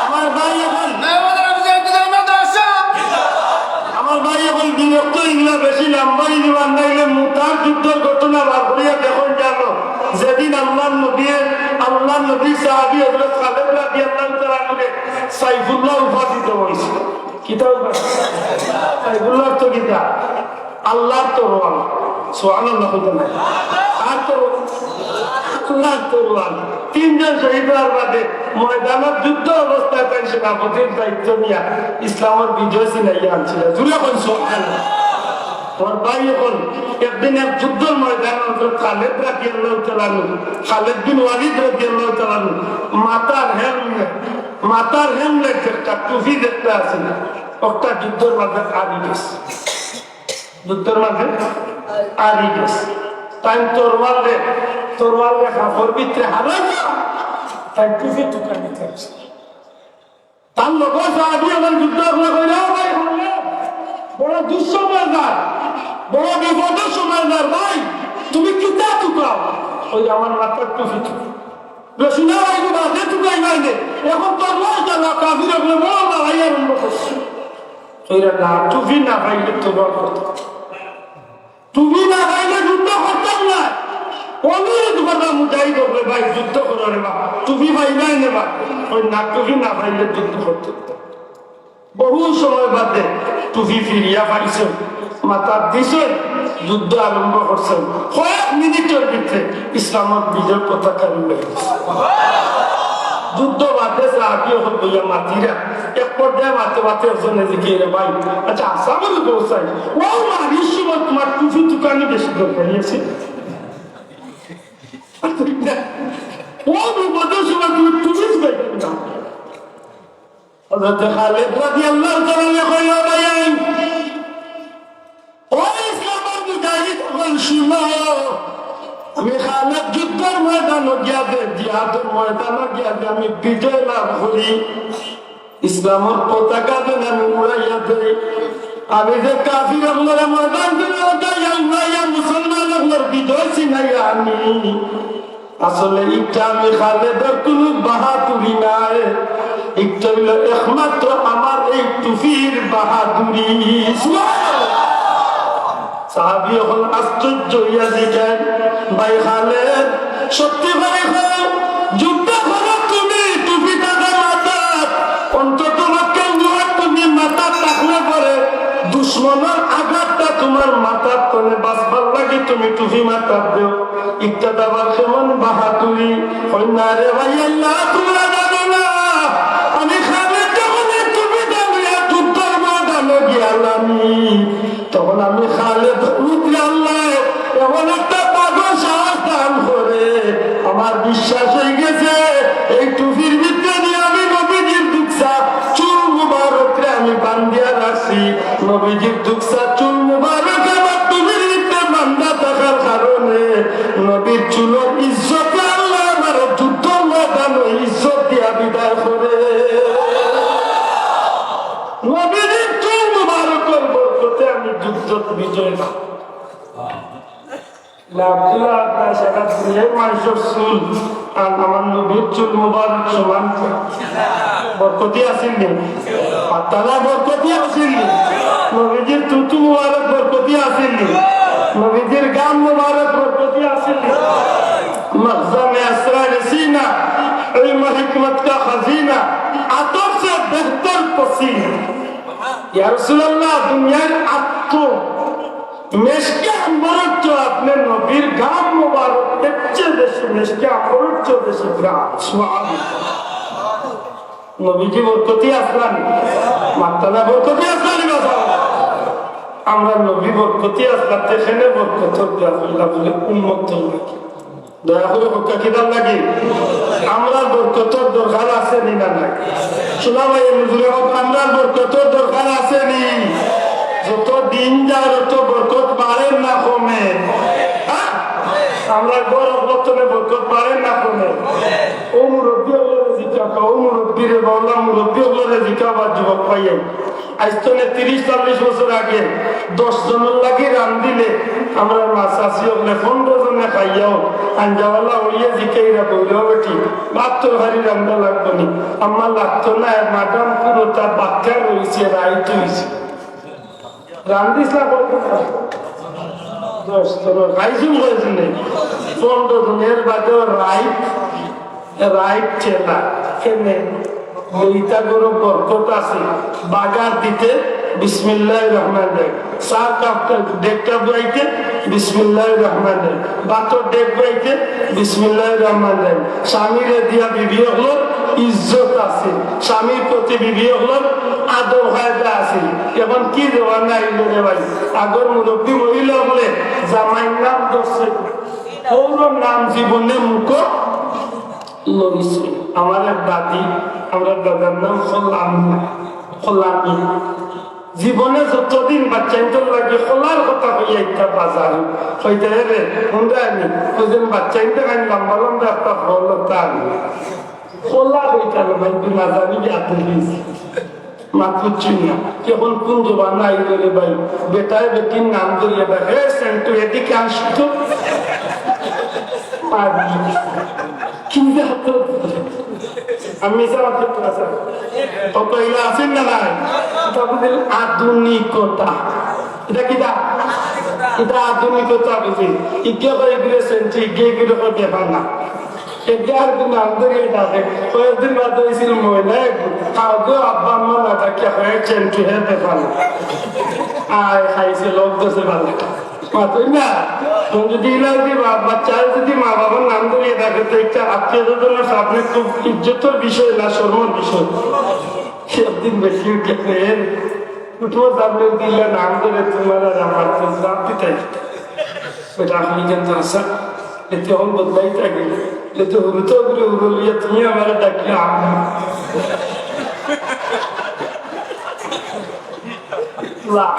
আমার ভাই অকল, আমার ভাই অকল, বিরক্ত ইগুলা বেশি লম্বা ইগুলা নাইলে মুতার যুদ্ধর ঘটনা বার করিয়া দেখইন জানো। যেদিন আল্লাহর নবী, আল্লাহর নবীর সাহাবী হযরত খালেদ রাদিয়াল্লাহু তাআলা আনহুরে সাইফুল্লাহ উপাধি দেওয়া হইছে। কিতা উপাধি? সাইফুল্লাহ তো কিতা? আল্লাহর তরোয়াল। সুবহানাল্লাহ কইতা নায়? আর তো আল্লাহর তরোয়াল। তিনজন শহীদ হওয়ার বাদে ময়দানত যুদ্ধ অবস্থায় তাইন সেনাপতির দায়িত্ব নিয়া ইসলামর বিজয় ছিনাইয়া আনছিলা। জুরে কইন সুবহানাল্লাহ। আমার ভাই অকল, একদিন এক যুদ্ধর ময়দানে হযরত খালেদ রাদিয়াল্লাহু তাআলা আনহু, খালেদ বিন ওয়ালিদ রাদিয়াল্লাহু তাআলা আনহু, মাথার হেলমেট, মাথার হেলমেট একটা, টুপি একটা আছে, একটা যুদ্ধর মাঝে হারি গেছে। যুদ্ধর মাঝে হারি গেছে। তাইন তরোয়ালরে, তরোয়ালরে কাপড়র ভিতরে হারাইয়া তাইন টুপি টুকানি করছে। তান লগর সাহাবী অকল যুদ্ধ অকলে কইলা, "ও ভাই, বড় দুঃসময় যার, বড় বিপদর সময় যার ভাই।" তুমি কিতা তুকাও? কইরা, আমার মাথার টুপি তুকাই। বলে, হুনো ভাই, বাদে তুকাইবায় নে। অখন তো আল্লাহ তাআলা কাফির অকলে বড় লড়াই আরম্ভ করছে। কইরা, না, টুপি না পাইলে তো বড় কথা। টুপি না পাইলে যুদ্ধ করতাম না। অনুরোধ করলাম মুজাহিদ অকলে, ভাই, যুদ্ধ করো রে বা, টুপি পাইবায় নে বা। কয়, না, টুপি না পাইলে যুদ্ধ করতাম না। বহু সময় বাদে টুপি ফিরিয়া পাইছইন, মাথাত দিছইন, যুদ্ধ আরম্ভ করছইন। কয়েক মিনিটর ভিতরে ইসলামর বিজয় পতাকা উড়াই দিছে। যুদ্ধ বাদে সাহাবী অকল বইয়া মাতিরা, এক পর্যায়ে মাতে মাতে একজনে জিকাইরা, ভাই, আচ্ছা, আসামর বউসাই, অউ মারির সময় তুমার টুপি তুকানি বেশি দরকারি আছে। অউ বিপদর সময় তুমি টুপি তুকাইতায় না। হযরত খালিদ রাদিয়াল্লাহু তাআলা আনহু কইলা, ভাইয়াইন, ও ইসলামর মুজাহিদ অকল, হুনো, আমি খালিদ যুদ্ধর ময়দানো গিয়া যে, জিহাদর ময়দানো গিয়া যে আমি বিজয় লাভ করি, ইসলামর পতাকা যেন আমি উড়াইয়া দেই, আমি যে কাফির অকলরে ময়দান থনে হটাইয়া উড়াইয়া মুসলমান অকলর বিজয় ছিনাইয়া আনি, আসলে ইটা আমি খালেদর কুনু বাহাদুরি নায়, ইটা অইলো একমাত্র আমার এই টুপির বাহাদুরি। সাহাবী অকল আশ্চর্য অইয়া জিকাইন, ভাই খালেদ, সত্যি করি কও, যুদ্ধ করো তুমি, টুপি থাকো মাথাত, অন্তত পক্ষে লোহার টুপি মাথাত থাকলে পরে দুশমনর আঘাতটা তুমার মাথাত থনে বাঁচবার লাগি তুমি টুপি মাথাত দেও। ইটা আবার কেমন বাহাদুরি? কয়, না রে ভাই, আল্লাহ তুমরা জানো না, আমি খালেদ যখন এই টুপিটা লইয়া যুদ্ধর ময়দানো গিয়ালামি, তখন আমি খালেদর ভিতরে আল্লায় এমন একটা পাগল সাহস দান করে, আমার বিশ্বাস অইগেছে, এই টুপির ভিতরে দিয়া আমি নবীজির দুকসা চুল মুবারকরে আমি বান্ধিয়া রাখছি। নবীজির দুকসা চুল মুবারক আমার টুপির ভিতরে বান্ধা থাকার কারণে নবীর চুলর ইজ্জতে আল্লায় আমারে যুদ্ধর ময়দানো ইজ্জত দিয়া বিদায় করে। নবীজির চুল মুবারকর বরকতে আমি যুদ্ধত বিজয় লাভ। না, আব্দুল্লাহ আব্বাস, সারা দুনিয়ার মানুষর চুল আর আমার নবীর চুল মুবারক সমান। বরকতি আছিল নি? পাতলা বরকতি আছিল নি? নবীজির থুথু মুবারক বরকতি আছিল নি? নবীজির ঘাম মুবারক বরকতি আছিল নি? মখজমে আসরার সিনা, ইলম হিকমত কা খাজিনা, আতর সে বেহতর পসিনা। ইয়া রাসূলুল্লাহ, দুনিয়ার আতর মেশকে আম্বরর চো আপনে নবীর ঘাম মোবারক, এর চেয়ে বেশি মেশকে আম্বরর চো বেশি ঘ্রাণ। সুবহানাল্লাহ। নবীজি বরকতি আছলা নি? মাততা না, বরকতি আছলা নি বাবা? আমরার নবী বরকতি আছলা, তে কেনে বরকতর দোয়া করলা বুলে উম্মতর লাগি। দয়া করি কউক্কা, কিতার লাগি? আমরার বরকতর দরকার আছে নি না নাই? শোনা ভাই, হুজুরে কউক্কা, আমরার বরকতর দরকার আছে নি? যত দিন যার, অত বরকত বাড়ের না কমের? হ্যাঁ? আমরার ঘর অকলতনে বরকত বাড়ের না কমের? অউ মুরব্বি অকলরে জিকাউক্কা, অউ মুরব্বিরে বাউলা মুরব্বি অকলরে জিকাউক্কা, যুবক ভাইয়ে। আইজ থনে তিরিশ চল্লিশ বছর আগে দশ জনর লাগি রান্দিলে, আমরার মা চাচি অকলে পনরো জনে খাইয়াও আঞ্জাওয়ালা অইয়া জিকাইরা, বউরা বেটি, ভাত তরকারি রান্দা লাগবো নি? আম্মা, লাগতো না, মাডাম পুরোটা বাক্কা রইছে, রাইত অইছে। রান্দিছলা কয়জন? দশ জনর, খাইছইন কয়জনে? পনরো জন, এর বাদেও রাইত রাইট চেলা। কেনে? ইতা ঘরো বরকত আছে। বাগার দিতে বিসমিল্লাহির রহমানির রহিম। চা কাপটা, ডেকটা ধুয়াইতে বিসমিল্লাহির রহমানির রহিম। ভাতর ডেক ধুয়াইতে বিসমিল্লাহির রহমানির রহিম। স্বামীরে দিয়া বিবি অকলর ইজ্জত আছে, স্বামীর প্রতি বিবি অকলর আদব কায়দা আছে। এখন কি জমানা আইলো রে ভাই, আগর মুরব্বি মহিলা অকলে জামাইর নাম ধরছে, বউরর নাম জীবনে মুখো লইছে। আমার এক দাদি, আমরার দাদার নাম কল্লা মিয়া, কল্লা মিয়া। জীবনে যতদিন বাচ্চাইন্তর লাগি কলার কথা কইয়া ইতা বাজার, কইতা, "এ রে, হুনরায়নি, অউ যে বাচ্চাইন্তর কাইন লম্বা লম্বা একটা ফল, অতা আনি।" কলা কইতা না ভাই, তুই না জানি কি আতে দিস। মাত বুঝছইন না। এখন কুন জমানা আইলো রে ভাই, বেটায় বেটির নাম ধরিয়া, "হে সেন্টু, এদিকে আস তো।" পারি। কি যে হাত? আমি মিছা মাততাম না, স্যার। কত ইলা আছেন না নাই? ইতা বুঝিল আধুনিকতা। ইতা কিতা? ইতা আধুনিকতা বুঝিল। ইগে কয় ইগুরে সেন্টি, ইগে ইগুরে কয় বেফানা। ইগে আর দিন নাম ধরিয়া ডাকে। কয়েকদিন বাদে অইছিল ময়না এক। কাউকে আব্বা আম্মা না ডাকিয়া কয়, "সেন্টি হে বেফানা।" আয় খাইছে, লোক দেশে ভালো। মাতই না। তখন যদি ইলা যদি বা-, বাচ্চারে যদি মা বাবার নাম ধরিয়া ডাকে, তো একটা আত্মীয় স্বজনের সামনে খুব ইজ্জতর বিষয় না, শরমর বিষয়। সে একদিন বেশি উঠে, "এ, উঠো, সামনে যদি ইলা নাম ধরে, তোমার আর আমার তো জাত দিতাই।" ওটা আমি জানতাম, আচ্ছা, এতে এখন বদলাই থাকে। এতে হুরু তো হুরু হুরু লইয়া তুমি আমার ডাকিয়া আনো। লা।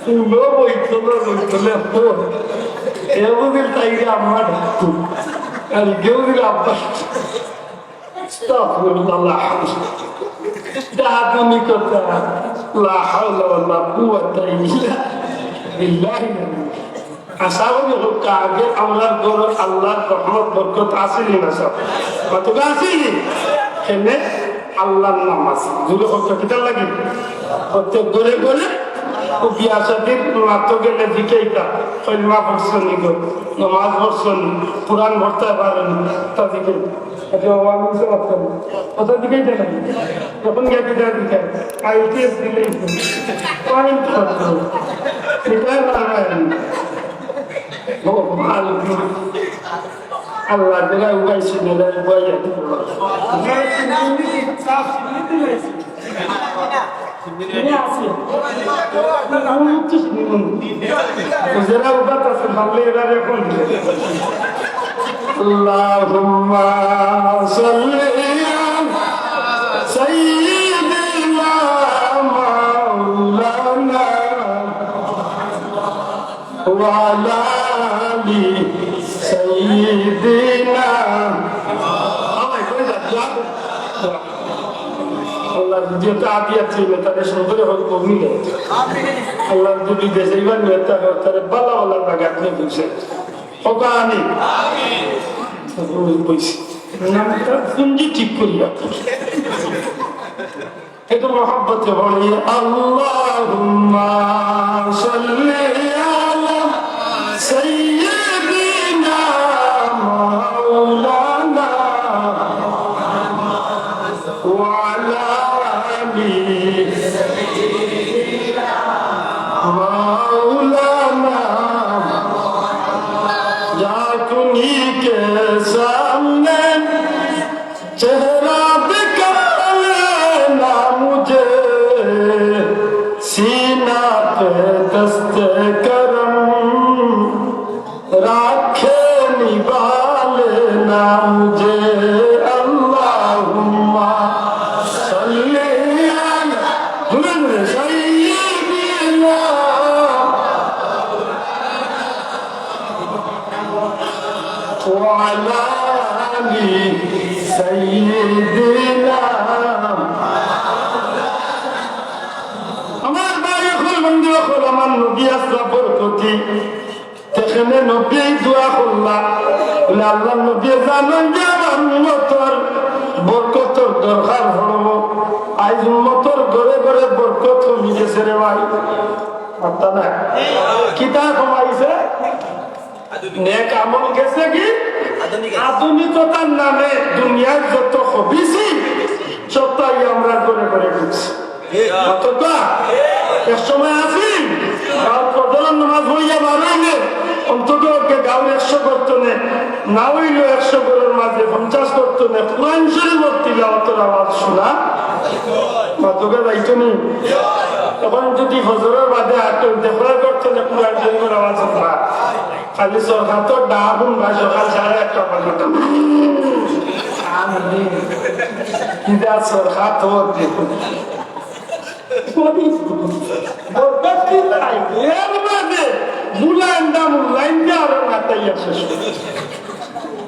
উলো বইতলে, বইতলে, এ বুঝিল তাইরে আম্মা ডাকতো। আর কেউ বুঝিল আব্বা। আস্তাগফিরুল্লাহ। আধুনিকতা। লা হাওলা ওয়ালা কুওয়াতা ইল্লা বিল্লাহ। আশা করি হোক, আগে আমরার ঘরো আল্লাহর রহমত বরকত আছিল নি না সব? কতটা আছিল নি? এনে আল্লাহর নাম আছে। জোরে কত কিতার লাগি? প্রত্যেক ঘরে ঘরে ও বিয়া শাদির মাতো গেলে জিকাইতা, কলমা পড়ছো নি গো, নামাজ পড়ছো নি, কোরআন পড়তে পারো নি, তা জিকাইতা। আচ্ছা, বাবা, আমি বুঝতে পারতাম না। কোথা দিকে যাবেন? এখন গিয়ে কোথায় দিকে? আইপিএস দিলেই তো। পয়েন্ট কত? এটা না হয়। ও, ভালো। আল্লাহ, যেটা উপায় ছিল, এটা উপায় আছে। আপনারা চিন্তা করলে কি? চাপ চিন্তা দিলে? চিন্তা আছে। ও হচ্ছে চিন্তা। ও যারা উপাত আছে, ভাবলে এরা এখন। اللهم صل على سيدنا مولانا وعلى آل سيدنا। আল্লাহ যদি এটা আদিয়া ছিল, তাহলে সুন্দর হোক, কমিলে। আল্লাহ যদি দেশে ইমান নিয়ে থাকে, তাহলে বালা বালা জায়গা আপনি বুঝে। হোক আমি। বুঝছি। নামটা পুঞ্জি ঠিক করি রাখো। একটু মহব্বতে বলি, اللهم صل على سيدنا مولانا وعلى آل مولانا। جا انہی کے سامنے چہرہ دکھا لینا مجھے، سینہ پہ دست کرم رکھے نبھا لینا مجھے۔ اللہم صلی علی سیدنا وعلی آل سیدنا۔ আমার ভাই অকল, বন্ধু অকল, আমার নবী আশরাফুল কতি। যেখানে নবী এই দোয়া করলা, বলে, "আল্লাহর নবী জানান যে আমার উম্মতর বরকতর দরকার পড়বো। আইজ উম্মতর ঘরে ঘরে বরকত কমি গেছে রে ভাই।" মাততা না। কিতা কমাইছে? নেক আমল গেছে কি? আধুনিকতার নামে দুনিয়ার যত খবিসি, সবটাই আমরা ঘরে ঘরে ঢুকছি। অথবা এক সময় আছি, গাঁওর ফজরর নামাজ পড়িয়া বার অইলে অন্তত ওকে গাঁওর একশো ঘর তনে, না অইলেও একশো ঘরর মাঝে পঞ্চাশ ঘর তনে কোরআন শরীফর তিলাওয়াতর আওয়াজ শোনা, মাতোগা যাইতো নি? এখন যদি ফজরর বাদে আটইন, দেখবা ঘর তনে কোরআন শরীফর আওয়াজ শোনা। খালি সরকার তো ডাহুন ভাই, সকাল সাড়ে আটটা পর্যন্ত। আমি কিতা সরকার তো দেখুন। বরকত কি নাই? এর মাঝে মুলাইন্দা মুলাইন্দা আরো মাতাইয়া শেষ।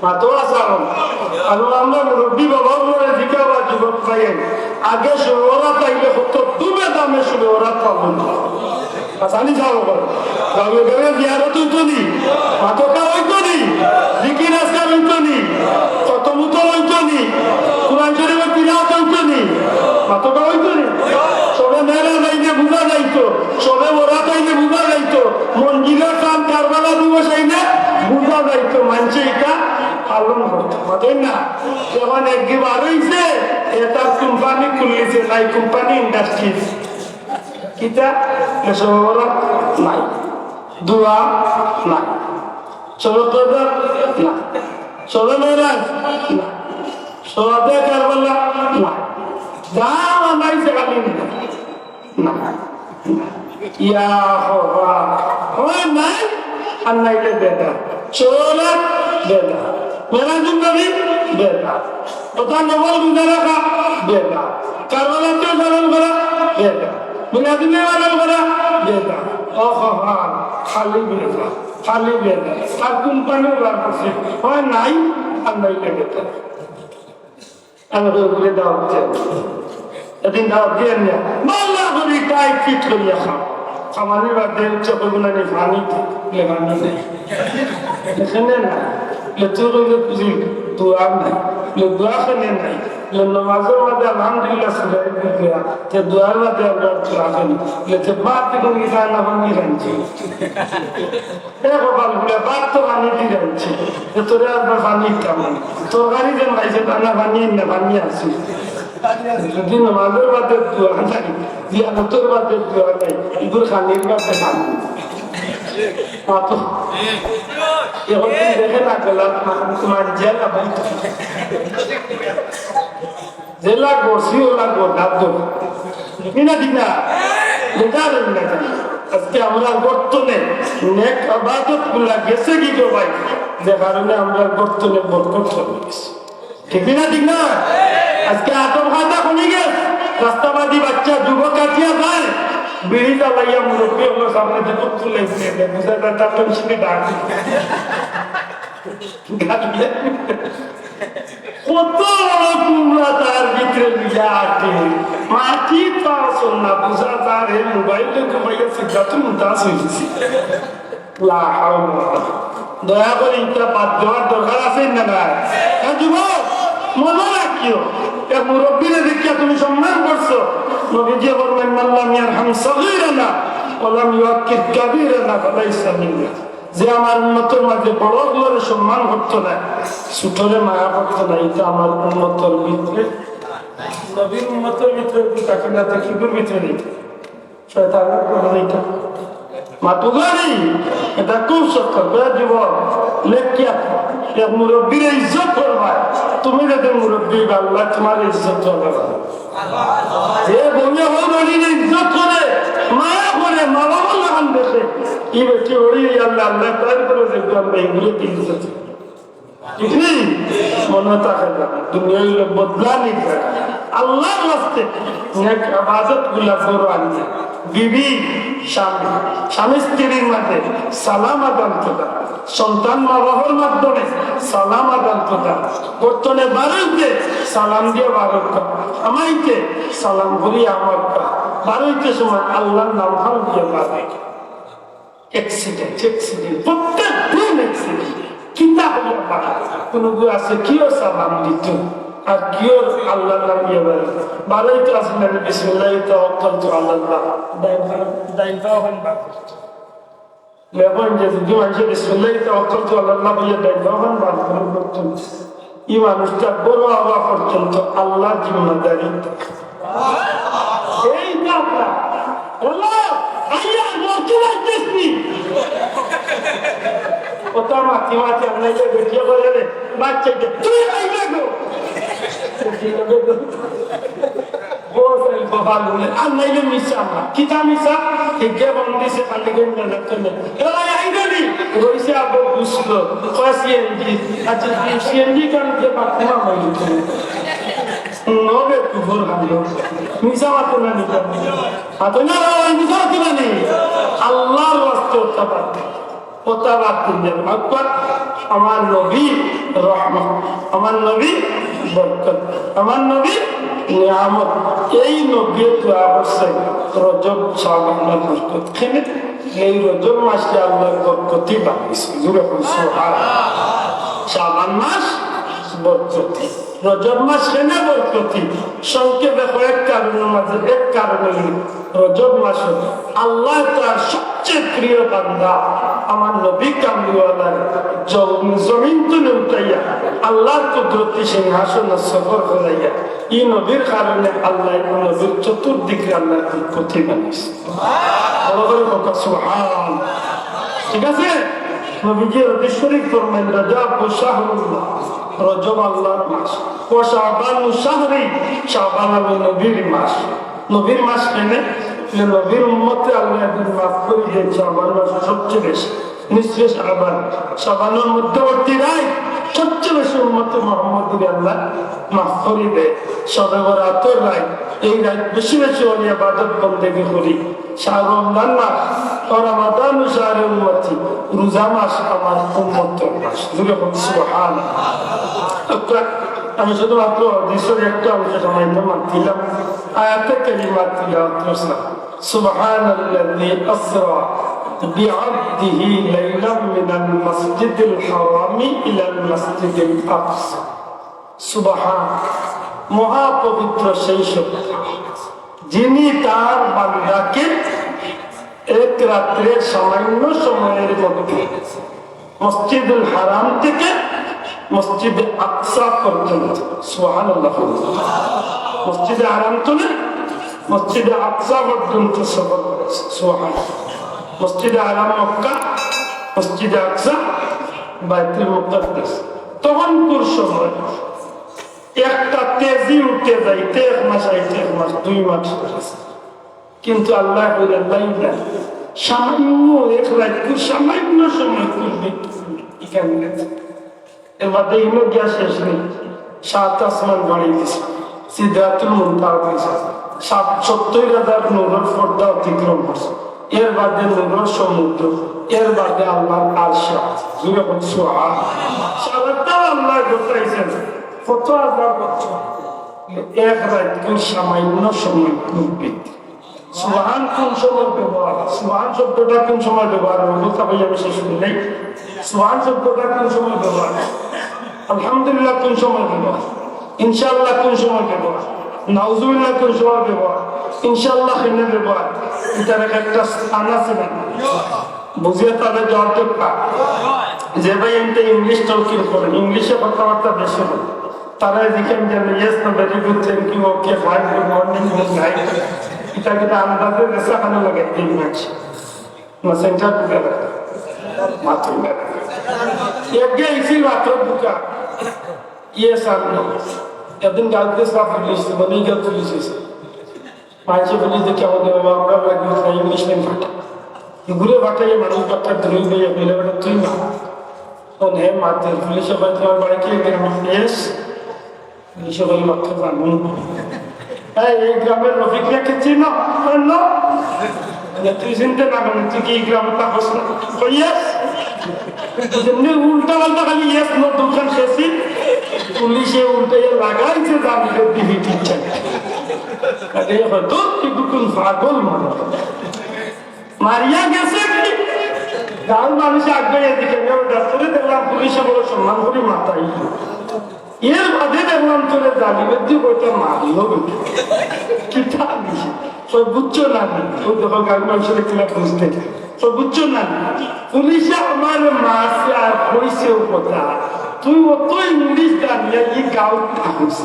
মাতো আসাম। আর আমরা মুরব্বী বাবা বলে জিজ্ঞাসা যুবক ভাই, আগে শুভরাত আইলে কত দুমে দামে শুভরাত পাবো। হাসানি সাহেব কর। গাঁয়ে গাঁয়ে জিয়ারত অইতো নি? মাতকা অইতো নি? জিকির আজকার অইতো নি? খতমুতল অইতো নি? কোরআন শরীফর তিলাওয়াত অইতো নি? মাতকা অইতো নি? সবে মেরাজ আইলে বুঝা যাইতো, সবে বরাত আইলে বুঝা যাইতো, মঞ্জিলের চান কারবালা দিবস আইলে বুঝা যাইতো, মানষে ইটা পালন করতো। মাতইন না? যখন একদিন বার অইছে, এ তার কোম্পানি খুলিছে, নাই কোম্পানি ইন্ডাস্ট্রিজ। কিতা? এসব নাই। দোয়া নাই। সবে কদর না। সবে মেরাজ না। সবে কারবালা না। যা বানাইছে খালি না। না। ইয়া হবা। হয় নাই, আর নাইলে বেটা। শোলা বেটা। মেরাজুন নবী বেটা। কথা নবল রোজা রাখা বেটা। কারবালাতে পালন করা বেটা। মিলাদুন্নবী পালন করা বেটা। ও হবা, খালি বেটা, খালি বেটা। তার কোম্পানিও বার করছে। হয় নাই, আর নাইলে বেটা। আমি তো উপরে দাওয়াত দেন। এদিন দাওয়াত দিয়ে নিয়ে, বাল্লা করি টাইট ফিট করিয়া খাও। খামানির বাদে উচ্চ করবো না, নি পানি দে, বলে পানি নেই। এখানে না, বলে তুই কইলে বুঝি দোয়া নাই, বলে দোয়া খানে নাই, বলে নমাজের মধ্যে আলহামদুলিল্লাহ সুরাই দিয়া, তে দোয়ার মধ্যে আমরা দোয়া খানি, বলে তে বাদ থেকে নিয়ে খায় না পানি খাইছে। এ কপাল পুড়া, ভাত তো পানি দি রানছি। এ তোরে আর বা পানি দিতাম না। তরকারি যেন খাইছে, তা না পানি, না পানি আছে। যদি নমাজের বাদে দোয়া নাই, জিয়ারতর বাদে দোয়া নাই, ইগুর খানির বাদে খানি। মাতো। এখন তুই দেখে না গেলাম, তোমার জেলা ভাই। যেলা করছি ওলা গোটা তো। ঠিক না, ঠিক না? বেকার হইল না কেন? আজকে আমরা গর্তনে নেক আবাদত গুলা গেছে কি গো ভাই? যে কারণে আমরা গর্তনে বরকত চলে গেছে। ঠিক না, ঠিক না? আজকে আদম খাতা খুলি গেছে, রাস্তাবাদী বাচ্চা যুবক কাটিয়া যায়, বিড়ি জ্বালাইয়া মুরব্বী হলো সামনে থেকে তুলে দিয়ে দেয়, বুঝা যায় তার টেনশনে ডাক। কত বড় কুমড়া তার ভিতরে লইয়া আটে। মাটি তো আসল না, বুঝা যার হে মোবাইলে ঘুমাইয়া সিদ্ধার্থ মুমতাজ হয়ে গেছে। লা হাওলা ওয়ালা কুওয়াতা। দয়া করে ইটা বাদ দেওয়ার দরকার আছে না নাই? হ্যাঁ যুবক, মনে রাখিও, এক মুরব্বীরে দেখিয়া তুমি সম্মান করছো। নবীজি ফরমাইন, "মান লাম ইয়ারহাম সগীরানা ওয়া লাম ইউয়াক্কির কাবীরানা ফালাইসা মিন্না।" যে আমার উম্মতর মাঝে বড় অকলরে সম্মান করতো না, ছোটরে মায়া করতো না, এটা আমার উম্মতর ভিতরে, নবীর উম্মতর ভিতরে থাকে না, তো কিগুর ভিতরে নেই? শয়তানের ভিতরে নেই। মাতুগানি, এটা খুব সত্য। বেয়াদব যুবক, লেখিয়া, এক মুরব্বীর ইজ্জত করবায়। তুমি যদি মুরব্বী, আল্লাহ তোমার ইজ্জত করবে। যে বউয়ে হউর অলিরে ইজ্জত করে, মায়া করে, মা বাবার লাখান দেখে, ই বেটি ওই আল্লাহ, আল্লাহ তার করে দেখবে আমরা এগুলো কি ইজ্জত। ঠিক নি? মনে থাকে না, দুনিয়া অইলো বদলানির জাগা। আল্লাহর ওয়াস্তে নেক ইবাদত গুলা করো আনতে। বিবি, স্বামী, স্বামী স্ত্রীর মাঝে সালাম আদান প্রদান, সন্তান মা বাবার মাধ্যমে সালাম আদান প্রদান, গর্তনে বারইতে সালাম দিয়া বারউক্কা, হামাইতে সালাম করি হামাউক্কা, বারইতে সময় আল্লাহর নাম হাম দিয়া বারউক্কা। অ্যাক্সিডেন্ট, অ্যাক্সিডেন্ট, প্রত্যেক দিন অ্যাক্সিডেন্ট। কিতা হইয়া পারা? কোনো গু আছে কিও সালাম দিত, আর কিও আল্লাহর নাম ইয়ে বলে। বারইতে আছে না, বিসমিল্লাহি তাওয়াক্কালতু আলাল্লাহ। ডাইন পা, ডাইন পা ওখান বার করতো। এখন যে যদি মানুষে বিসমিল্লাহি তাওয়াক্কালতু আলাল্লাহ বলে ডাইন পা ওখান বার করে করতো, এই মানুষটা বড় হওয়া পর্যন্ত আল্লাহর জিম্মাদারি। এই তো আমরা। হ্যালো, আইয়া, মরতে লাগতেছি। ওটা মাতি মাতি আমরা যে বেটিয়ে বলে রে, বাচ্চাকে, "তুই আইলে গো।" বস, এই বাবা বলে, আর নাইলে মিশা আমার। কিতা মিশা? এই যে বন্ধ দিছে, খালি গেম না লাগতো না। এ ভাই, আইবে নি? রইছে আবার বুঝলো। কয় সিএনজি। আচ্ছা, সিএনজি কাম যে বাথরুম আমার। নবে কুফর হামলো। মিছা মাতো না নিতাম। মাতো না রে ভাই, মিছা মাতো না নি। আল্লাহর ওয়াস্তে ওটা বাদ দে। ওটা বাদ দিন যাবে। আকবার, আমার নবী রহমত, আমার নবী বরকত, আমার নবী নিয়ামত। এই নবীয়ে দোয়া করছে রজব শাবানর বরকত। কেনে? এই রজব মাসরে আল্লায় বরকতি বানাইছে। জোরে কইন সুবহান। শাবান মাস বরকতি, রজব মাস কেনে বরকতি? সংক্ষেপে কয়েক কারণর মাঝে এক কারণ অইলো রজব মাসো আল্লায় তার সবচেয়ে প্রিয় বান্দা আমার নবী কামলিওয়ালারে জ-, জমিন তনে উঠাইয়া আল্লাহর কুদরতি সিংহাসনো সফর করাইয়া ই নবীর কারণে আল্লায় ই নবীর চতুর্দিকে আল্লায় বরকতি বানাইছে। বড় করি কউক্কা সুবহান। ঠিক আছে? নবীজি হাদিস শরীফ ফরমাইন, "রজব শাহরুল্লাহ", রজব আল্লাহর মাস। "ওয়া শাবানু শাহরি", শাবান আমি নবীর মাস। নবীর মাস কেনে? যে নবীর উম্মতে আল্লায় একদিন মাফ করি দেইন শাবান মাসো সবচেয়ে বেশি। নিসফে শাবান, শাবানর মধ্যবর্তী রাইত সবচেয়ে বেশি উম্মতে মুহাম্মদীরে আল্লায় মাফ করি দেইন। শবে বরাতর রাইত, এই রাইত বেশি বেশি করি ইবাদত বন্দেগি করি। শাহরু রমজান মাস, ও রমাদানু শাহরি উম্মতি, রোজা মাস আমার উম্মতর মাস। জোরে কউক্কা সুবহান। আমি শুধুমাত্র হাদিসর একটা অংশ সময় মাতিলাম, আয়াতে কারিমা তিলাওয়াত করছিলাম। سبحان الذي أسرى بعبده ليلا من المسجد الحرام إلى المسجد الأقصى। সুবহান, মহাপবিত্র সেই সত্তা, যিনি তার বান্দাকে এক রাত্রের সামান্য সময়ের মধ্যে মসজিদুল হারাম থেকে মসজিদে আকসা পর্যন্ত, সুবহানাল্লাহ, মসজিদে হারাম তনে মসজিদে আকসা পর্যন্ত সফর করেছে। সুবহানাল্লাহ। মসজিদে হারাম মক্কা, মসজিদে আকসা বাইতুল মুকাদ্দাস। তখন কোন সময় একটা তেজি উঠে যাইতে এক মাস, আইতে এক মাস, দুই মাস। কিন্তু আল্লায় কইলা, "আল্লাহ, সামান্য এক রাইত, খুব সামান্য সময় করবি এখানে।" এর বাদে ইনো গিয়া শেষ নেই, সাত আসমান বাড়ি দিছে, সিদরাতুল মুনতাহা দিছে, সাত, সত্তর হাজার নূরর পর্দা অতিক্রম করছে। এর বাদে নূরর সমুদ্র, এর বাদে আল্লাহর আরশ। জোরে কউক্কা সুবহান। সারাটা আল্লায় ঘটাইছেন। কত হাজার বছর, এক রাইত কোন সামান্য সময় করবি। সুবহান কোন সময় ব্যবহার? সুবহান শব্দটা কোন সময় ব্যবহার হয়? কথা ভাই আমি শেষ করি নাই। সুবহান শব্দটা কোন সময় ব্যবহার? আলহামদুলিল্লাহ কোন সময় ব্যবহার? ইনশাআল্লাহ কোন সময় ব্যবহার? নাউজুবিল্লাহ কোন সময় ব্যবহার? ইনশাআল্লাহ কেনে ব্যবহার? এটার এক একটা স্থান আছে না? বুঝিয়া তাহলে জবাব দেবা। যে ভাই এমনি ইংলিশ তলকিন করেন, ইংলিশে কথাবার্তা বেশি বলেন, তারা যেখানে যেন yes, no, very good, thank you, okay, fine, good morning, good night। এটা কিন্তু আন্দাজে রেসা খানে লাগে তিন মাস। না, সেন্টার বুঝে না। মাথা না। এগে ইসি মাত্র বুকা। Yes আর no। একদিন গাউত গেছিলাম পুলিশ, মানে গাউত পুলিশ এসে। মাঝে পুলিশ দেখে আমাদের বাবা, আমরা লাগি ইংলিশ নেই ফাটা। ঘুরে ফাটাইয়ে মানুষ বাক্কা দূরে গিয়ে বলে, "বেটা, তুই না।" ও নে, মাতে পুলিশে কয়, "তোমার বাড়ি কি গ্রাম?" "Yes।" পুলিশে কয়, "বাক্কা জানো।" "এই, এই গ্রামের রফিক মিয়াকে চিনো?" কয়, "No।" "তুই চিনতে না কেন? তুই কি এই গ্রামে থাকস না?" কয়, "Yes।" যেমনি উল্টা পাল্টা খালি yes no দোকান শেষে পুলিশে উল্টে লাগাইছে, জানতে দিবি ঠিক আছে। আরে হয়তো তুই কোন পাগল মানুষ। মারিয়া গেছে কি? গাঁর মানুষে আগে এদিকে নেও, ডাক্তারে দেখলাম পুলিশে বড় সম্মান করি মাথায়। এর বাদে দেখলাম তোরে জালি বেদি কইতে মারিও বেটি। কিতা দিছে? কয় বুঝছো না নি? ওই দেখো গাঁর মানুষের কিনা বুঝতে। কয় বুঝছো না নি? পুলিশে আমার মারছে আর কইছেও কথা। তুই অত ইংলিশ জানিয়া ই গাঁও থাকস।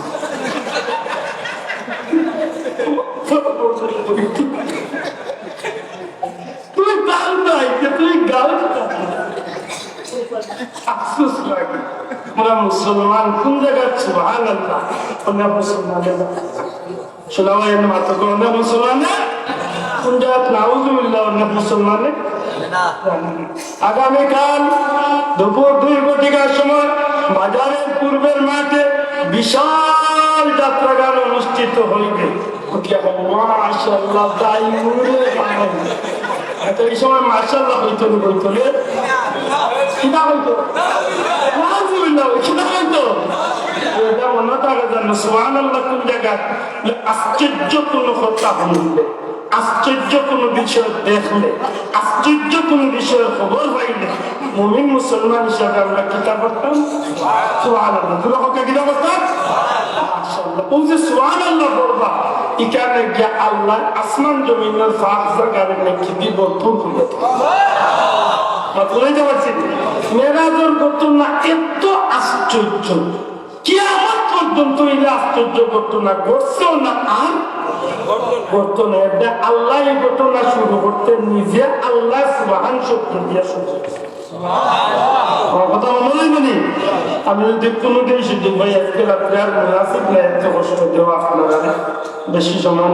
তুই তার নাই, যে তুই গাউত থাকস। আফসোস লাগে। আমরা মুসলমান কোন জায়গার? সুবহানাল্লাহ। আমরা মুসলমানের শোনা ভাই, এমনি মাত্র করে আমরা মুসলমানের কোন জায়গার? নাউজুবিল্লাহ, আমরা মুসলমানের। আগামীকাল দুপুর দুই ঘটিকার সময় বাজারের পূর্বের মাঠে বিশাল যাত্রাগান অনুষ্ঠিত হইবে। উঠিয়া কও, "মাশাআল্লাহ, তাই মনে হয়।" এত এই সময় মাশাআল্লাহ হইতো না, হইতো রে। কিতা হইতো? নাউজুবিল্লাহ, কিতা হইতো? এটা মনো থাকে যেন, সুবহানাল্লাহ কোন জাগাত? আশ্চর্য কোন কথা হুনলে, আশ্চর্য কোন বিষয় দেখলে, আশ্চর্য কোন বিষয়র খবর পাইলে, মুমিন মুসলমান হিসাবে আমরা কিতা করতাম? সুবহানাল্লাহ। জোরে কউক্কা, কিতা করতাম? মাশাআল্লাহ। অউ যে সুবহানাল্লাহ পড়বা, ইখানে গিয়া আল্লায় আসমান জমিনর ফাঁক জাগার নেকি দি ভরপুর করিয়া দিবা। মাত বুঝাইতে পারছি? মেরাজর ঘটনা এত আশ্চর্য, কিয়ামত পর্যন্ত ইলা আশ্চর্য ঘটনা ঘটছেও না আর ঘটতো না। এটা আল্লায় এই ঘটনা শুরু করতে নিজে আল্লায় সুবহান শব্দ দিয়া শুরু করছে। আমার কথা মনো অইবো নি? আমি যদি কোনোদিন সুযোগ পাই, আজকে রাত্রে আর মুনাসিব না, এত কষ্ট দেওয়া আপনারা বেশি সময়